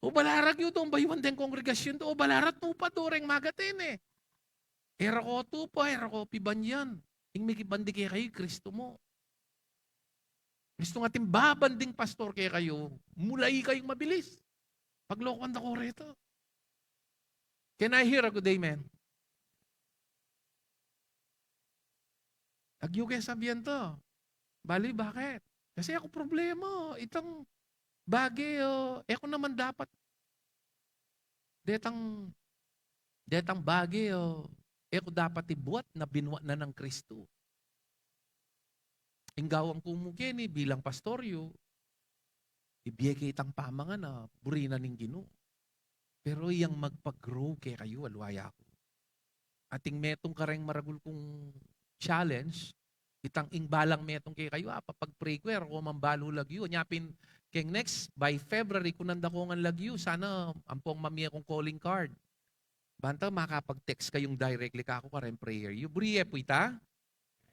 O bala ra yu dong bayuan deng kongregasyun da, o bala ra tupa do reng magate ne. E ra ko tupa, e ra ko pibandian. Ing mikibandi kekayu, Kristu mu. Mistung atin babanding pastor kekayu, mulai kayung mabilis. Paglokuan da ko reta. Can I hear a good amen? Agyu ke sabian to. Bali, bakit? Kasi aku problema, itang bage, o, e ku naman dapat, detang, detang bage, o, e ku dapat ibuat na binua na nang Kristu. Ing gawan ku mu keni bilang pastor yu, ibie ke itang pamangan a buri na ning Ginu. Pero iyang magpa-grow kekayu, aliwa ya ku. Atin metung kareng maragul kung challenge, itang ing balang metung kekayu, apa pag-pray ku, e ra ko man balu lagyu. Nya pin keng next, by February, kunan da ko ngan lagyu, sana ampong mamie kung calling card. Banta makapag-text kayung directly kaku kareng prayer yu. Buri e pu ita?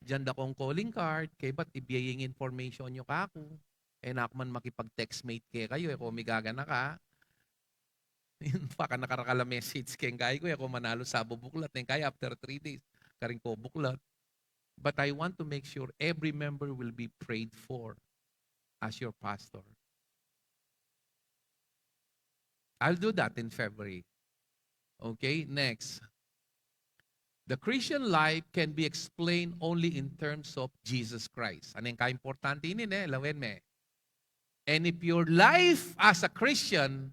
Dinan da kung calling card, kaybat ibie ing information yu kaku. E na ku man makipag-textmate kekayu, e ku migaganaka. Baka nakarakal a message keng kai ku, e ku manalu sa bubuklat, neng kai after three days, karin ku buklat. But I want to make sure every member will be prayed for as your pastor. I'll do that in February. Okay, next. The Christian life can be explained only in terms of Jesus Christ. Aneng kaimportante ini, ne? Lawen me. And if your life as a Christian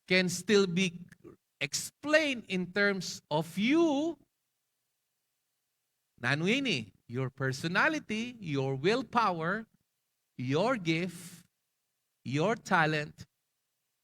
can still be explained in terms of you, nanu ini? Your personality, your willpower, your gift, your talent,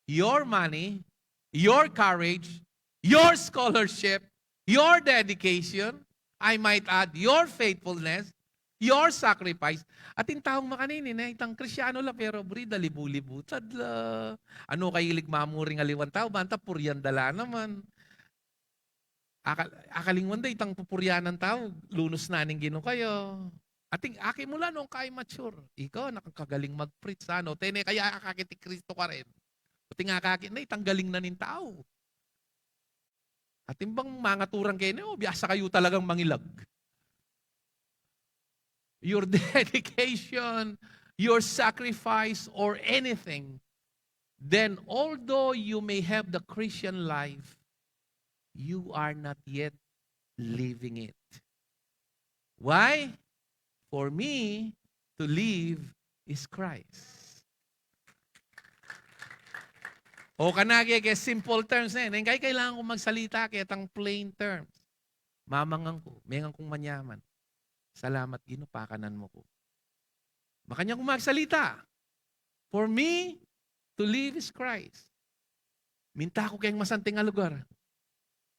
your money, your courage, your scholarship, your dedication, I might add, your faithfulness, your sacrifice. Atin taung makanini, ne, itang Kristiano la, pero buri da libu-libu tad la. Anu, kailig mamuring aliwang tau, banta purian da la naman. Akal-, akalingwan da itang pupurian nang tau, lunus na ning Ginu kayu. Atin, aki mu la nung ka immature. Ika, nakagaling mag-preach, ano? Tene kaya akakit i Kristo karin. Atin akakit na, itang galing na ning tau. Atin bang mangaturang kene, o, biasa kayu talagang mangilag. Your dedication, your sacrifice, or anything, then although you may have the Christian life, you are not yet living it. Why? For me, to live is Christ. O, kanage ke simple terms, e. Neng kai kailangan kung magsalita ketang plain terms. Mamangan ku, mengan kung manyaman. Salamat, Ginu, pakanan mu ku. Makanyan ku magsalita. For me, to live is Christ. Minta ku keng masanting a lugar.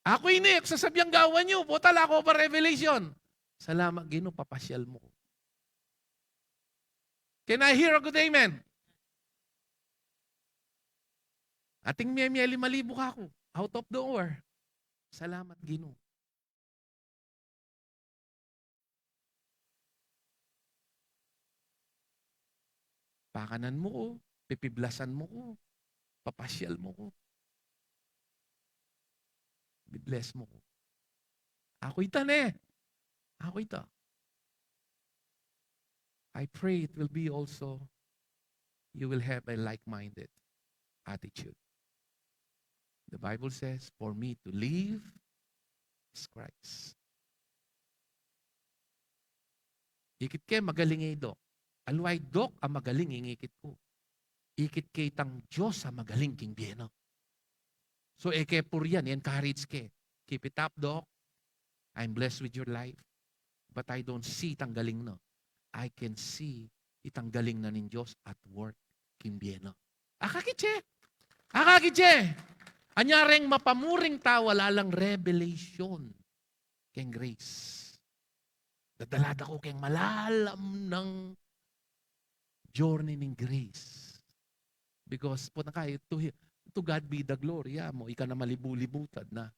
Aku ini, e ku sasabian gawan yu, potang ala ku pa revelation. Salamat, Ginu, papasyal mu ku. Can I hear a good amen? Ating mie, mie lima libu kaku, out of the war. Salamat, Ginu. Pakanan mu ku, pipiblasan mu ku, papasyal mu ku, bibless mu ku. Aku ita ne. Aku ita. I pray it will be also, you will have a like-minded attitude. The Bible says, "For me to live is Christ." Ikit ke magaling e, Doc. Aliwa i Doc a magaling ing ikit ku. Ikit ke itang Dios a magaling king bie na. So, e ke purian, i-encourage ke. Keep it up, Doc. I'm blessed with your life. But I don't see itang galing na. I can see itang galing na ning Dios at work king bie na. Akakit ye. Akakit ye. Anya reng mapamuring tau ala lang revelation keng grace. Dadala da ku keng malalam nang journey ning grace. Because, pota ka, to, hi- to God be the glory, ya mo, ika na malibu-libutan na.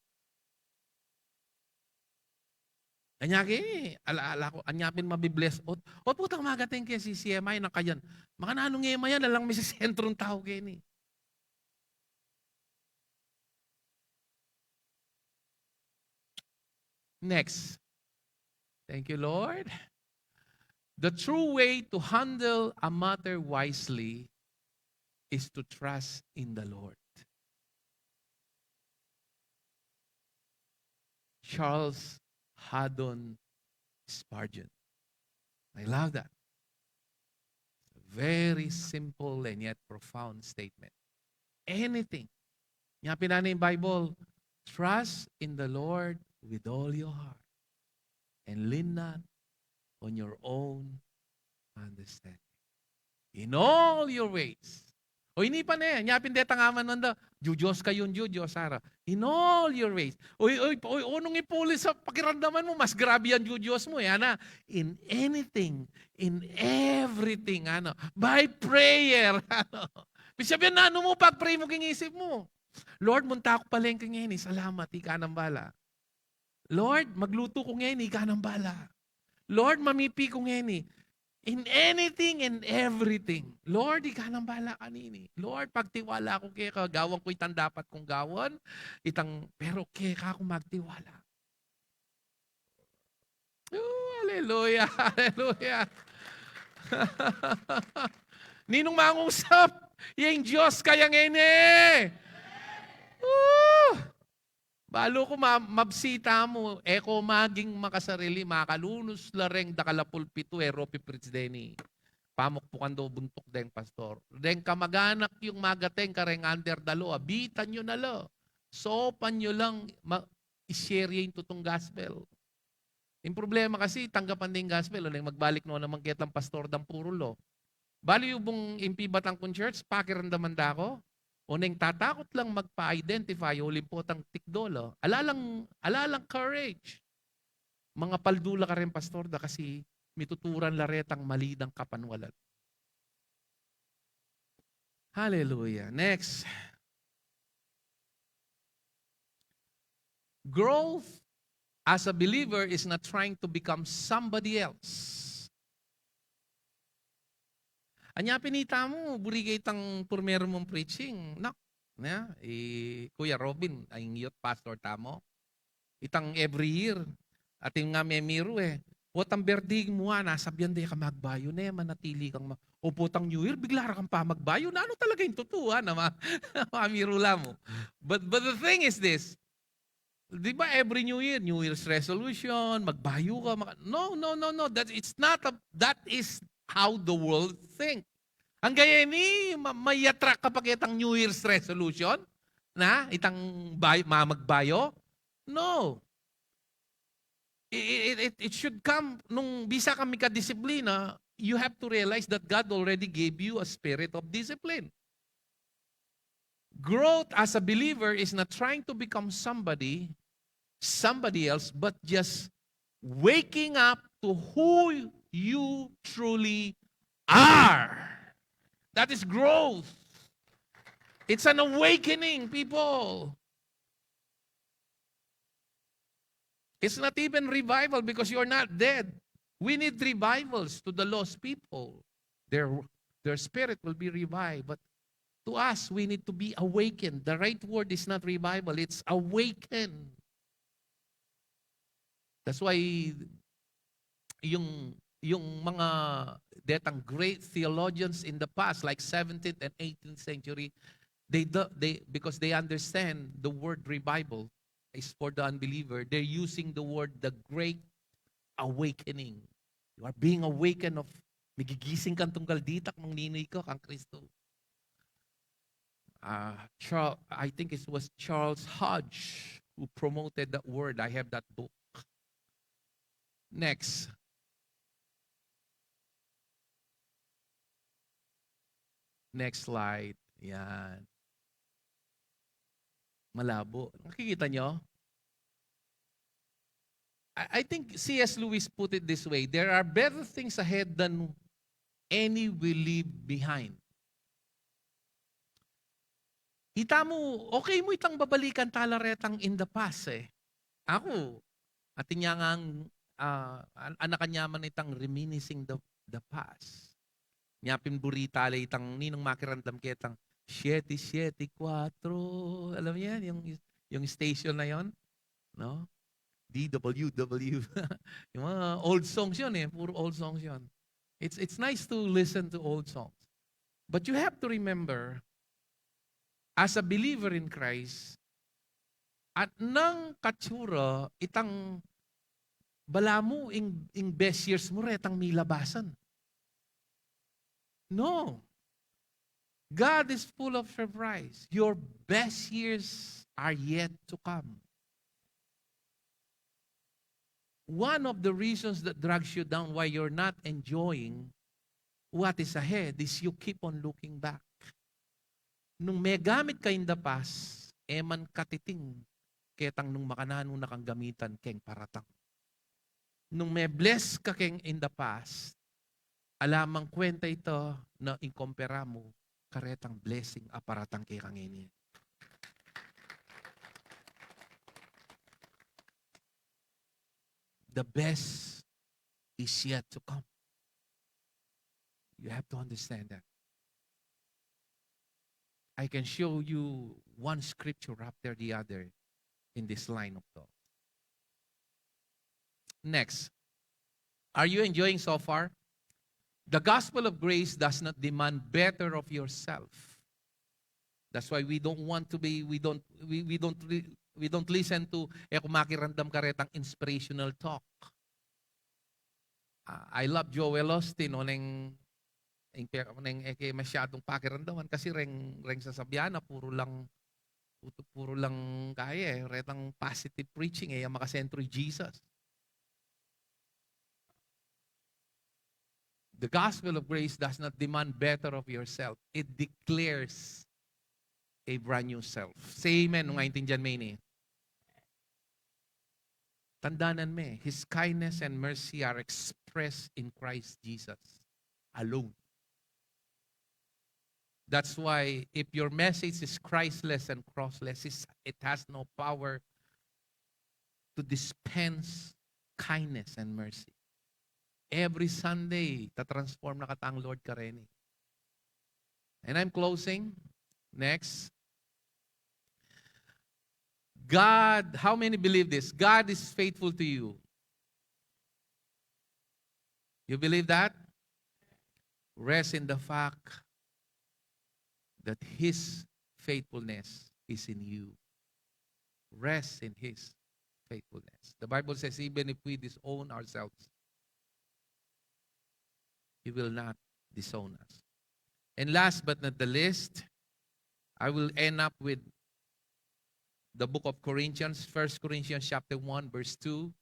Anya ke, ala, ala ku, anya pin mabibless. Ot, ot pota, magating ke si, si Emay na kayan. Makananu nge Emay yan, alang misisentrong tau keni. Next. Thank you, Lord. The true way to handle a matter wisely is to trust in the Lord. Charles Haddon Spurgeon. I love that. Very simple and yet profound statement. Anything. Nya pin ing Bible, "Trust in the Lord with all your heart and lean not on your own understanding. In all your ways." O ini pa ne, nya pin detang aman nanda, "Jujos kayung jujos, ara. In all your ways." Oy, oy, oy, o nung ipulis sa pakiramdaman mu, mas grabe yang jujos mu, e, ana. "In anything, in everything, ano, by prayer." Ano. Ibig sabihin, nanu mu, pag-pray mu king isip mu. "Lord, munta ku palengke ngeni, salamat, ika nang bala. Lord, magluto ku ngeni, ika nang bala. Lord, mamipi ku ngeni." In anything and everything, "Lord, ika nang bala kanini. Lord, pagtiwala ku keka, gawan ku itang dapat kung gawan, itang, pero keka ku magtiwala." Oh, hallelujah, hallelujah. Ninung mangusap, yang Dios kaya ngeni. Oh! Balu ku ma-, mabsita mu, e ko maging makasarili, makalunus la reng dakal a pulpitu, e ro pi-preach deni. Pamukpukan do buntuk deng pastor. Deng kamaganak yung magateng kareng under the law, abitan yu na la. Sopan yu lang ma-, i-share ing tutung gospel. Ing problema kasi, tanggapan da ing gospel, o neng magbalik no naman ketang pastor dang puro law. Balu yu bung ing pi batang kung church, pakiramdaman da ku, o neng tatakut lang magpa-identify, o limpo tang tikdo la. Ala lang, ala lang courage. Mangapaldu la kareng pastor da kasi mituturan la retang mali dang kapanwalan. Hallelujah. Next. Growth as a believer is not trying to become somebody else. Anya pin itamu, buri ke itang purmeru mung preaching. Nak, ne, i Kuya Robin, ing youth pastor tamu. Itang every year, atin nga memiru e. Potang berdig mu, a, nasabian de ka magbayu, ne manatili kang ma-, o potang New Year, bigla ra kang pamagbayu. Nanu talaga ing tutu, a, na ma-, mamiru la mu. But, but the thing is this, di ba every New Year, New Year's resolution, magbayu ka, maka-, no, no, no, no, that, it's not a, that is how the world think. Ang gaya ini, ma-, mai-attract ka pa ketang New Year's resolution, na, itang bay-, mamagbayu? No. It, it, it, it should come, nung bisa kang mikadisiplina, you have to realize that God already gave you a spirit of discipline. Growth as a believer is not trying to become somebody, somebody else, but just waking up to who you truly are. That is growth. It's an awakening, people. It's not even revival because you're not dead. We need revivals to the lost people. Their, their spirit will be revived. But to us, we need to be awakened. The right word is not revival, it's awakened. That's why yung, yung mga detang great theologians in the past, like seventeenth and eighteenth century, they do, they, because they understand the word revival is for the unbeliever, they're using the word the great awakening. You are being awakened of, magigising kang tunggal ditak, mangninoy ka kang Kristo. Uh, Charles, I think it was Charles Hodge who promoted that word. I have that book. Next. Next slide. Yan. Malabo. Nakikita nyo? I, I think C S Lewis put it this way, "There are better things ahead than any we leave behind." Kita mu, okay mu itang babalikan tala retang in the past eh. Aku, atin ya ngang, ah, an-, anakan ya man itang reminiscing the, the past. Nya pin buri tala itang ninung makiramdam ketang siete siete cuatro. Alam niyo yan, yung, yung station na yon, no? D W W. Yung mga old songs yun eh. Puro old songs yun. It's, it's nice to listen to old songs. But you have to remember, as a believer in Christ, at nang katsura, itang balamu ing, ing best years mu retang milabasan. No. God is full of surprise. Your best years are yet to come. One of the reasons that drags you down, why you're not enjoying what is ahead, is you keep on looking back. Nung megamit ka in the past, e man katiting ketang nung makananu na kang gamitan keng paratang. Nung me-bless ka keng in the past, ala mang kwenta ita na ikumpara mu karetang blessing a paratang keka ngeni. The best is yet to come. You have to understand that. I can show you one scripture after the other in this line of thought. Next. Are you enjoying so far? The gospel of grace does not demand better of yourself. That's why we don't want to be, we don't, we, we don't, re-, we don't listen to, e ku makiramdam karetang inspirational talk. Ah, I love Joel Osteen, no, neng, neng, neng e ke masyadung pakiramdaman kasi reng, reng sasabian na puro lang, puro, puro lang kaya e, retang positive preaching e, yang makasentro i Jesus. The gospel of grace does not demand better of yourself. It declares a brand new self. Say amen nung aintindian me ini. Tandanan me, His kindness and mercy are expressed in Christ Jesus alone. That's why if your message is Christless and crossless, it's, it has no power to dispense kindness and mercy. Every Sunday, ta-transform na katang Lord kareni. And I'm closing. Next. God, how many believe this? God is faithful to you. You believe that? Rest in the fact that His faithfulness is in you. Rest in His faithfulness. The Bible says, even if we disown ourselves, He will not disown us. And last but not the least, I will end up with the book of Corinthians, First Corinthians chapter one, verse two.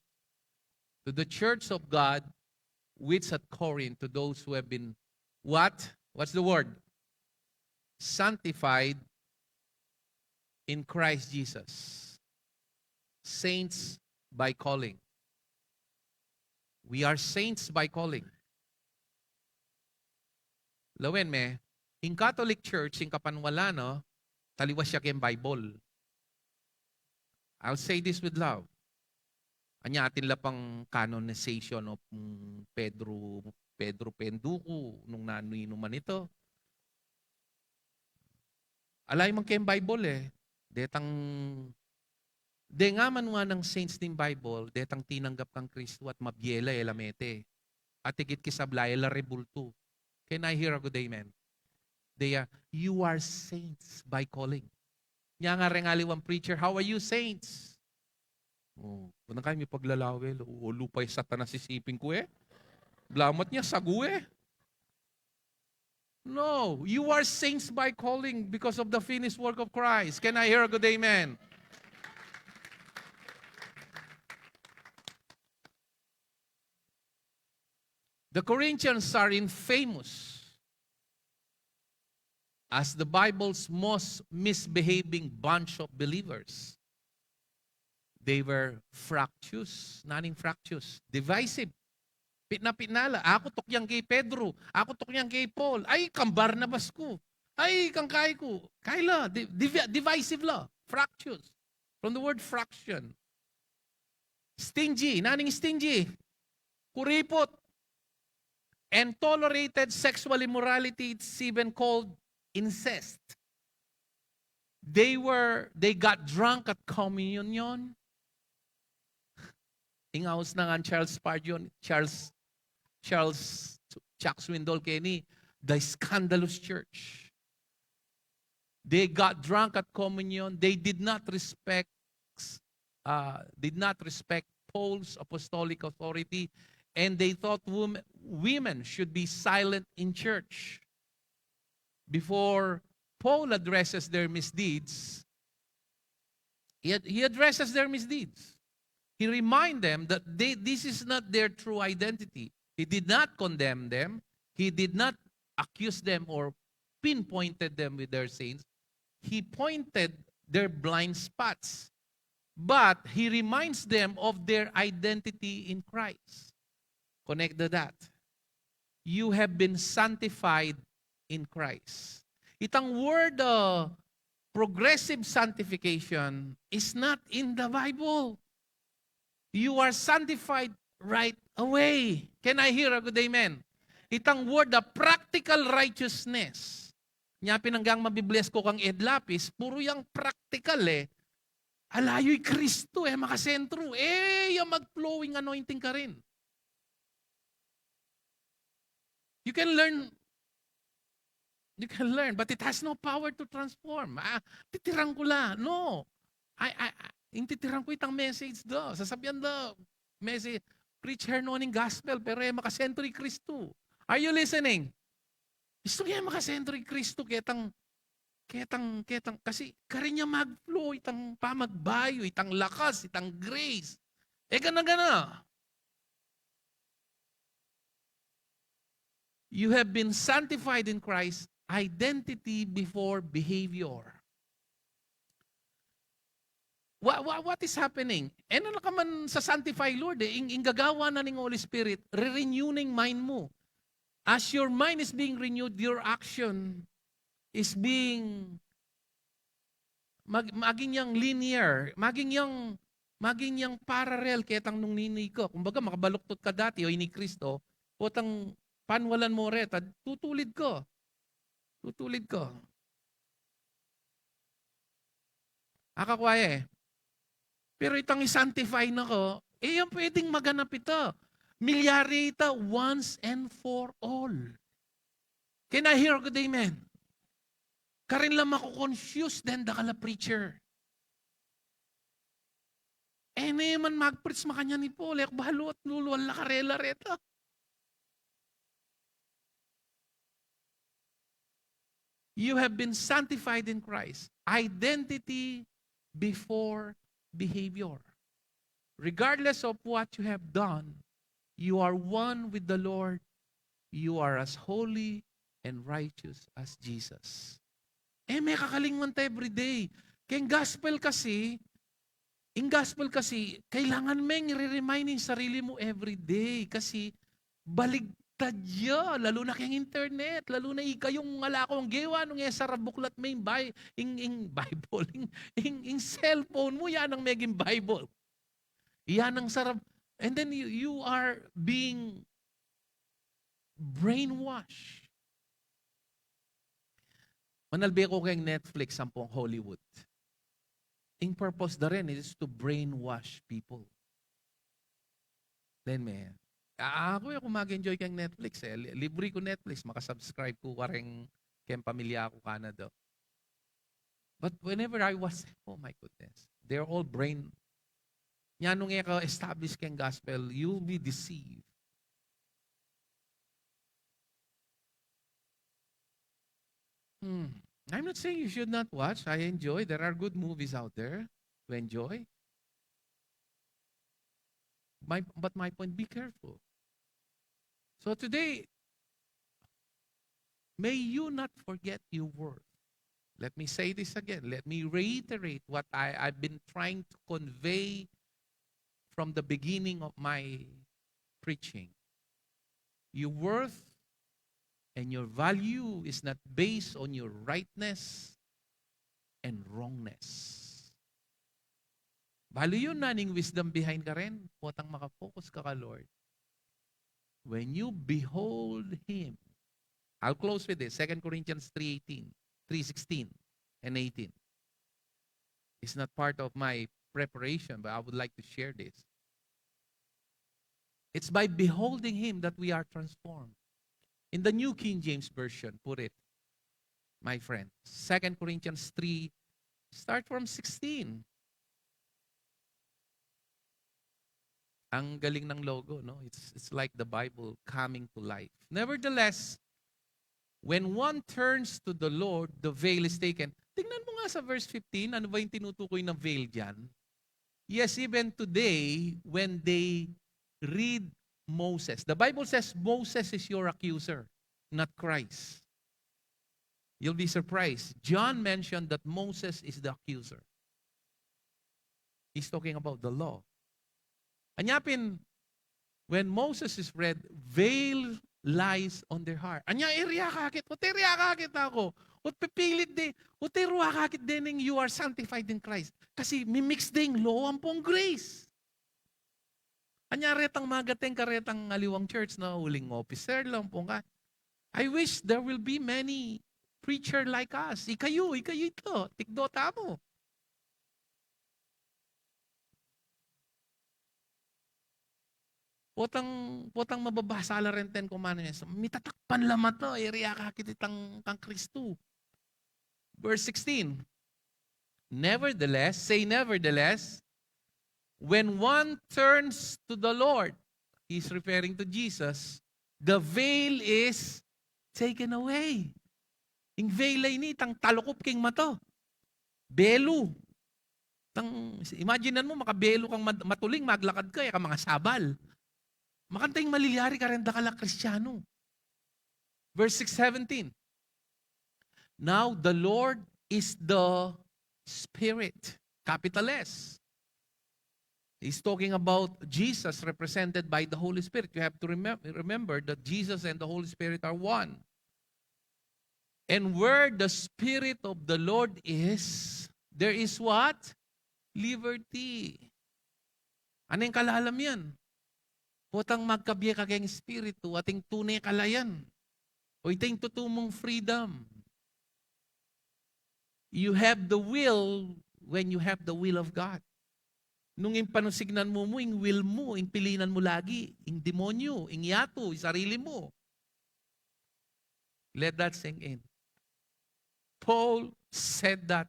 To the church of God, which at Corinth, to those who have been what? What's the word? Sanctified in Christ Jesus. Saints by calling. We are saints by calling. Lawen me, in Catholic Church, in kapanwalan, no, Taliwas ya keng Bible. I'll say this with love. Anya atin la pang canonization of, mm, Pedro, Pedro Penduku, nung nanu-nanu man ita. Ala ya man keng Bible e. Detang, de nga man wanang saints ning Bible, detang tinanggap kang Kristu at mabie la, e la mete. At ikit ki sabla, e la rebultu. Can I hear a good amen? They are, you are saints by calling. Nya nga reng aliwang preacher, "How are you, saints?" O, kunang kaya mipaglalawe, o, lupa i Satanas isipin ku e. Blamat nya, sagu e. No, you are saints by calling because of the finished work of Christ. Can I hear a good amen? The Corinthians are infamous as the Bible's most misbehaving bunch of believers. They were fractious. Nanu ing fractious? Divisive. Pitna-pitna la. Aku tukyang kay Pedro. Aku tukyang kay Paul. Ay, kang Barnabas ku. Ay, kang kai ku. Kai la. Di-, divi-, divisive la. Fractious. From the word fraction. Stingy. Nanu ing stingy? Kuriput. And tolerated sexual immorality. It's even called incest. They were, they got drunk at communion. Ing aus na ngan Charles Spurgeon, Charles, Charles Chuck Swindoll keni, the scandalous church. They got drunk at communion. They did not respect, uh, did not respect Paul's apostolic authority, and they thought wom-, women should be silent in church. Before Paul addresses their misdeeds, he ad-, he addresses their misdeeds. He remind them that they, this is not their true identity. He did not condemn them. He did not accuse them or pinpointed them with their sins. He pointed their blind spots. But he reminds them of their identity in Christ. Connect the dot. You have been sanctified in Christ. Itang word, uh, progressive sanctification is not in the Bible. You are sanctified right away. Can I hear a good amen? Itang word, the practical righteousness. Nya pin anggang mabi-bless ku kang Ed Lapis, puru yang practical e. Ala yu i Kristu e, makasentru. E ya mag-flowing anointing karin. You can learn, you can learn, but it has no power to transform. Ah, titirang ku la. No. Ay, ay, ay, ing titirang ku itang message da. Sasabian da, message, preach her no ning gospel, pero e makasentru i Kristu. Are you listening? Gustu ke makasentru i Kristu, ketang, ketang, ketang, kasi karin ya mag-flow itang pamagbayu, itang lakas, itang grace. E gana-gana. You have been sanctified in Christ, identity before behavior. What, what, what is happening? E na ka man sa-sanctify, Lord, e. Ing, ing gagawan na ning Holy Spirit, re-renew ning mind mu. As your mind is being renewed, your action is being mag-, maging yang linear, maging yang, maging yang parallel ketang nung nini ka. Kumbaga, makabaluktot ka dati, o ini Kristo, potang panwalan mo reta, tutulid ka. Tutulid ka. Akakwa e. Pero itang i-sanctify na ka, e yang pwedeng maganap ita. Milyari ita once and for all. Can I hear a good amen? Karin la maku-confuse deng dakal a preacher. E ne man mag-preach makanyan i Paul, e ku balu at luluan la karela reta. You have been sanctified in Christ. Identity before behavior. Regardless of what you have done, you are one with the Lord. You are as holy and righteous as Jesus. E me kakalingwan ta everyday. Keng gospel kasi, ing gospel kasi, kailangan meng i-remind ing sarili mu everyday. Kasi, balig, Tadya, lalu na keng internet, lalu na ikayung ala kong gewa, nung e sarabuklat me ing Bi-, ing, ing Bible, ing, ing, ing cellphone mu, yan ang meging Bible. Yan ang sarap. And then you, you are being brainwashed. Manalbe ku keng Netflix ampong Hollywood. Ing purpose da rin is to brainwash people. Len me. A-, aku e, kung mag-enjoy keng Netflix e. Li-, libre ku Netflix, makasubscribe ku kareng keng pamilya ku Canada. But whenever I was, oh my goodness, they're all brain, nya nung e ka establish keng gospel, you'll be deceived. Hmm. I'm not saying you should not watch. I enjoy. There are good movies out there to enjoy. My, but my point, be careful. So today, may you not forget your worth. Let me say this again. Let me reiterate what I, I've been trying to convey from the beginning of my preaching. Your worth and your value is not based on your rightness and wrongness. Balu yun na ning wisdom behind ka rin, potang makafocus ka ka Lord. When you behold Him, I'll close with this, Second Corinthians three eighteen, three sixteen and eighteen. It's not part of my preparation, but I would like to share this. It's by beholding Him that we are transformed. In the New King James Version, put it, my friend. Second Corinthians three, start from sixteen. Ang galing ng logo, no? It's, it's like the Bible coming to life. Nevertheless, when one turns to the Lord, the veil is taken. Tingnan mo nga sa verse fifteen, ano ba yung tinutukoy na veil diyan? Yes, even today, when they read Moses, the Bible says Moses is your accuser, not Christ. You'll be surprised. John mentioned that Moses is the accuser. He's talking about the law. Anya pin, when Moses is read, veil lies on their heart. Anya, e, riakakit, o te riakakit aku, o pipilit de, o te riakakit de ning you are sanctified in Christ. Kasi mimix de ing law ampong grace. Anya retang magateng karetang aliwang church na uling officer lang pong ka. I wish there will be many preacher like us. Ikayu, ikayu ito. Tikdo tamu. Potang, potang mababasa la ren Ten Commandments, mitatakpan la mata, e, riakakit itang kang Kristu. Verse sixteen. Nevertheless, say nevertheless, when one turns to the Lord, he's referring to Jesus, the veil is taken away. Ing veil a ini, itang talukup king mata. Belu. Tang, imaginan mu, makabelu kang mat-, matuling, maglakad ka, e ka mangasabal. Makanta ing malilyari kareng dakal a Kristiano. Verse six seventeen. Now the Lord is the Spirit. Capital S. He's talking about Jesus represented by the Holy Spirit. You have to remem-, remember that Jesus and the Holy Spirit are one. And where the Spirit of the Lord is, there is what? Liberty. Ano ing kalalam yan? Potang magkabie ka keng Espiritu, atin tune ka la yan. O ita ing tutu mung freedom. You have the will when you have the will of God. Nung ing panusignan mu mu, ing will mu, ing pilinan mu lagi, ing demonyo, ing yatu, ing sarili mu. Let that sink in. Paul said that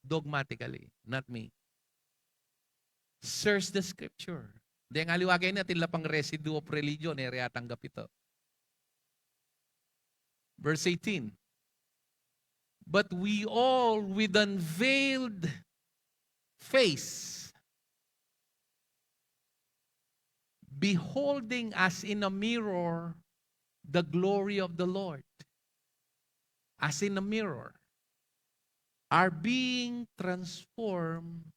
dogmatically, not me. Search the scripture. Deng aliwa keni atin la pang residue of religion, e re atanggap ito. Verse eighteen. But we all with unveiled face, beholding as in a mirror the glory of the Lord, as in a mirror, are being transformed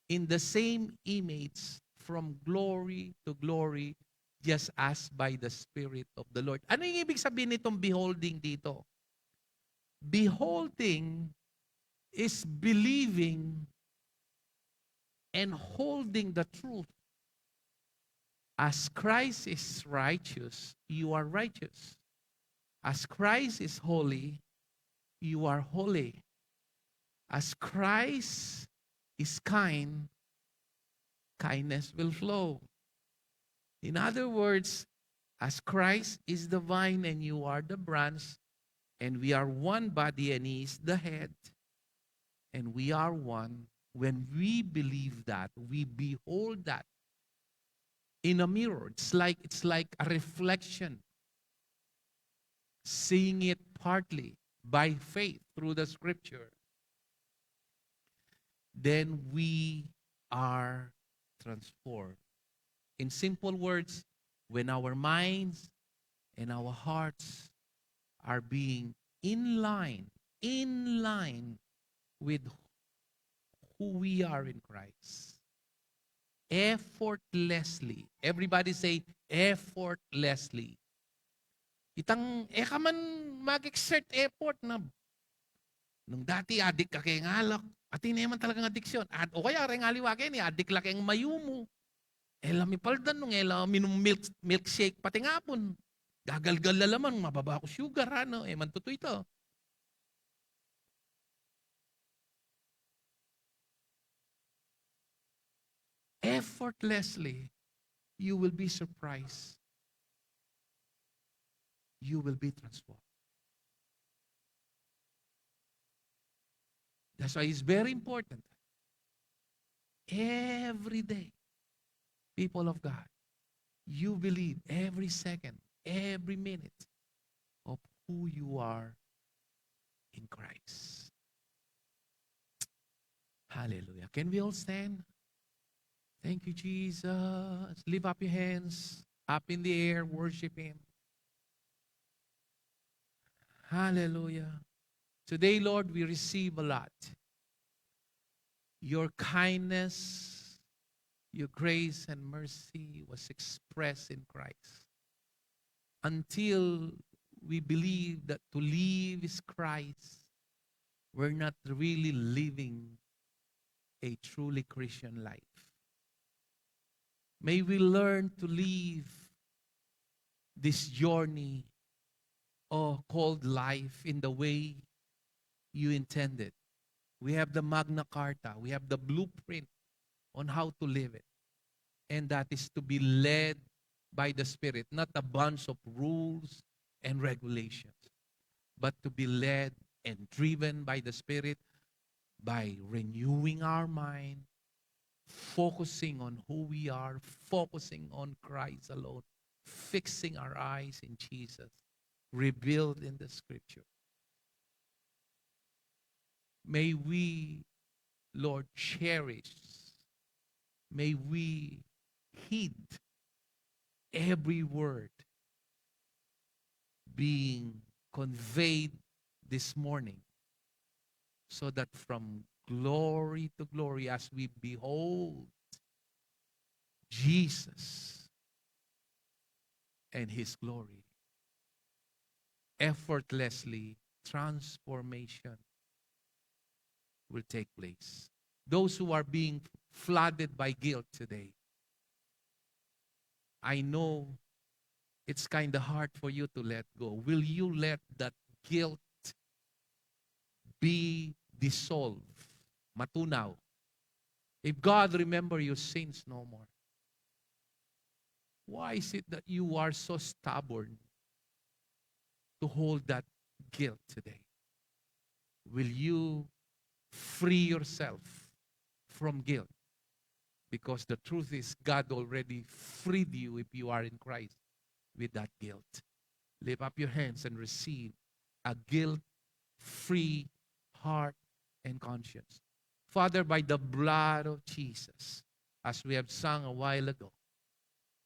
in the same image from glory to glory, just as by the Spirit of the Lord. Ano yung ibig sabihin nitong beholding dito? Beholding is believing and holding the truth. As Christ is righteous, you are righteous. As Christ is holy, you are holy. As Christ is kind, kindness will flow. In other words, as Christ is the vine and you are the branch, and we are one body and He is the head, and we are one, when we believe that, we behold that in a mirror. It's like, it's like a reflection, seeing it partly by faith through the scripture, then we are transformed. In simple words, when our minds and our hearts are being in line, in line with who we are in Christ. Effortlessly. Everybody say, effortlessly. Itang, e ka man mag-exert effort na. Nung dati, adik ka keng alak, atin e man talagang adiksyon. At, o kaya, reng aliwa keni, adik la keng mayumu. E la mipaldan nung e la minum milk, milkshake pati ngapun. Gagalgal la laman, mababa ku sugar, ano, e man tutu ita. Effortlessly, you will be surprised. You will be transformed. That's why it's very important. Every day, people of God, you believe every second, every minute of who you are in Christ. Hallelujah. Can we all stand? Thank you, Jesus. Lift up your hands, up in the air, worship Him. Hallelujah. Today, Lord, we receive a lot. Your kindness, your grace, and mercy was expressed in Christ. Until we believe that to live is Christ, we're not really living a truly Christian life. May we learn to live this journey, or called life, in the way you intended. We have the Magna Carta, we have the blueprint on how to live it. And that is to be led by the Spirit, not a bunch of rules and regulations, but to be led and driven by the Spirit, by renewing our mind, focusing on who we are, focusing on Christ alone, fixing our eyes in Jesus, revealed in the scripture. May we, Lord, cherish, may we heed every word being conveyed this morning, so that from glory to glory, as we behold Jesus and His glory, effortlessly transformation will take place. Those who are being flooded by guilt today, I know it's kind of hard for you to let go. Will you let that guilt be dissolved? Matunaw. If God remember your sins no more, why is it that you are so stubborn to hold that guilt today? Will you free yourself from guilt? Because the truth is, God already freed you if you are in Christ with that guilt. Lift up your hands and receive a guilt-free heart and conscience. Father, by the blood of Jesus, as we have sung a while ago,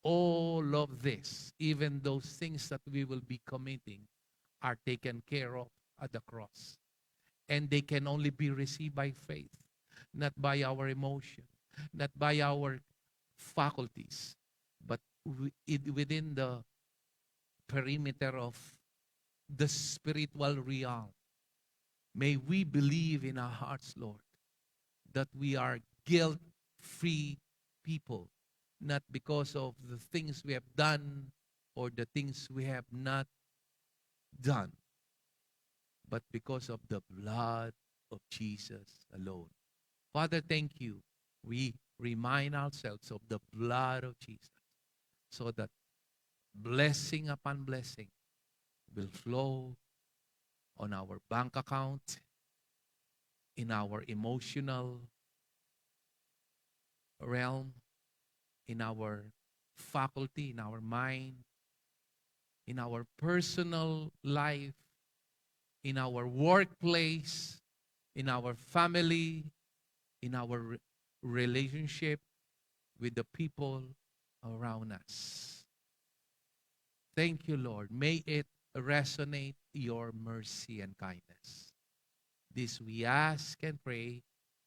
all of this, even those things that we will be committing, are taken care of at the cross. And they can only be received by faith, not by our emotion, not by our faculties, but wi-, it, within the perimeter of the spiritual realm. May we believe in our hearts, Lord, that we are guilt-free people, not because of the things we have done or the things we have not done, but because of the blood of Jesus alone. Father, thank you. We remind ourselves of the blood of Jesus so that blessing upon blessing will flow on our bank account, in our emotional realm, in our faculty, in our mind, in our personal life, in our workplace, in our family, in our re-, relationship with the people around us. Thank you, Lord. May it resonate your mercy and kindness. This we ask and pray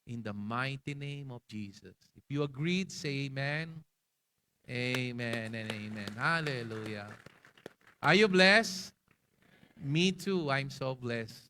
in the mighty name of Jesus. If you agreed, say amen. Amen and amen. Hallelujah. Are you blessed? Me too. I'm so blessed.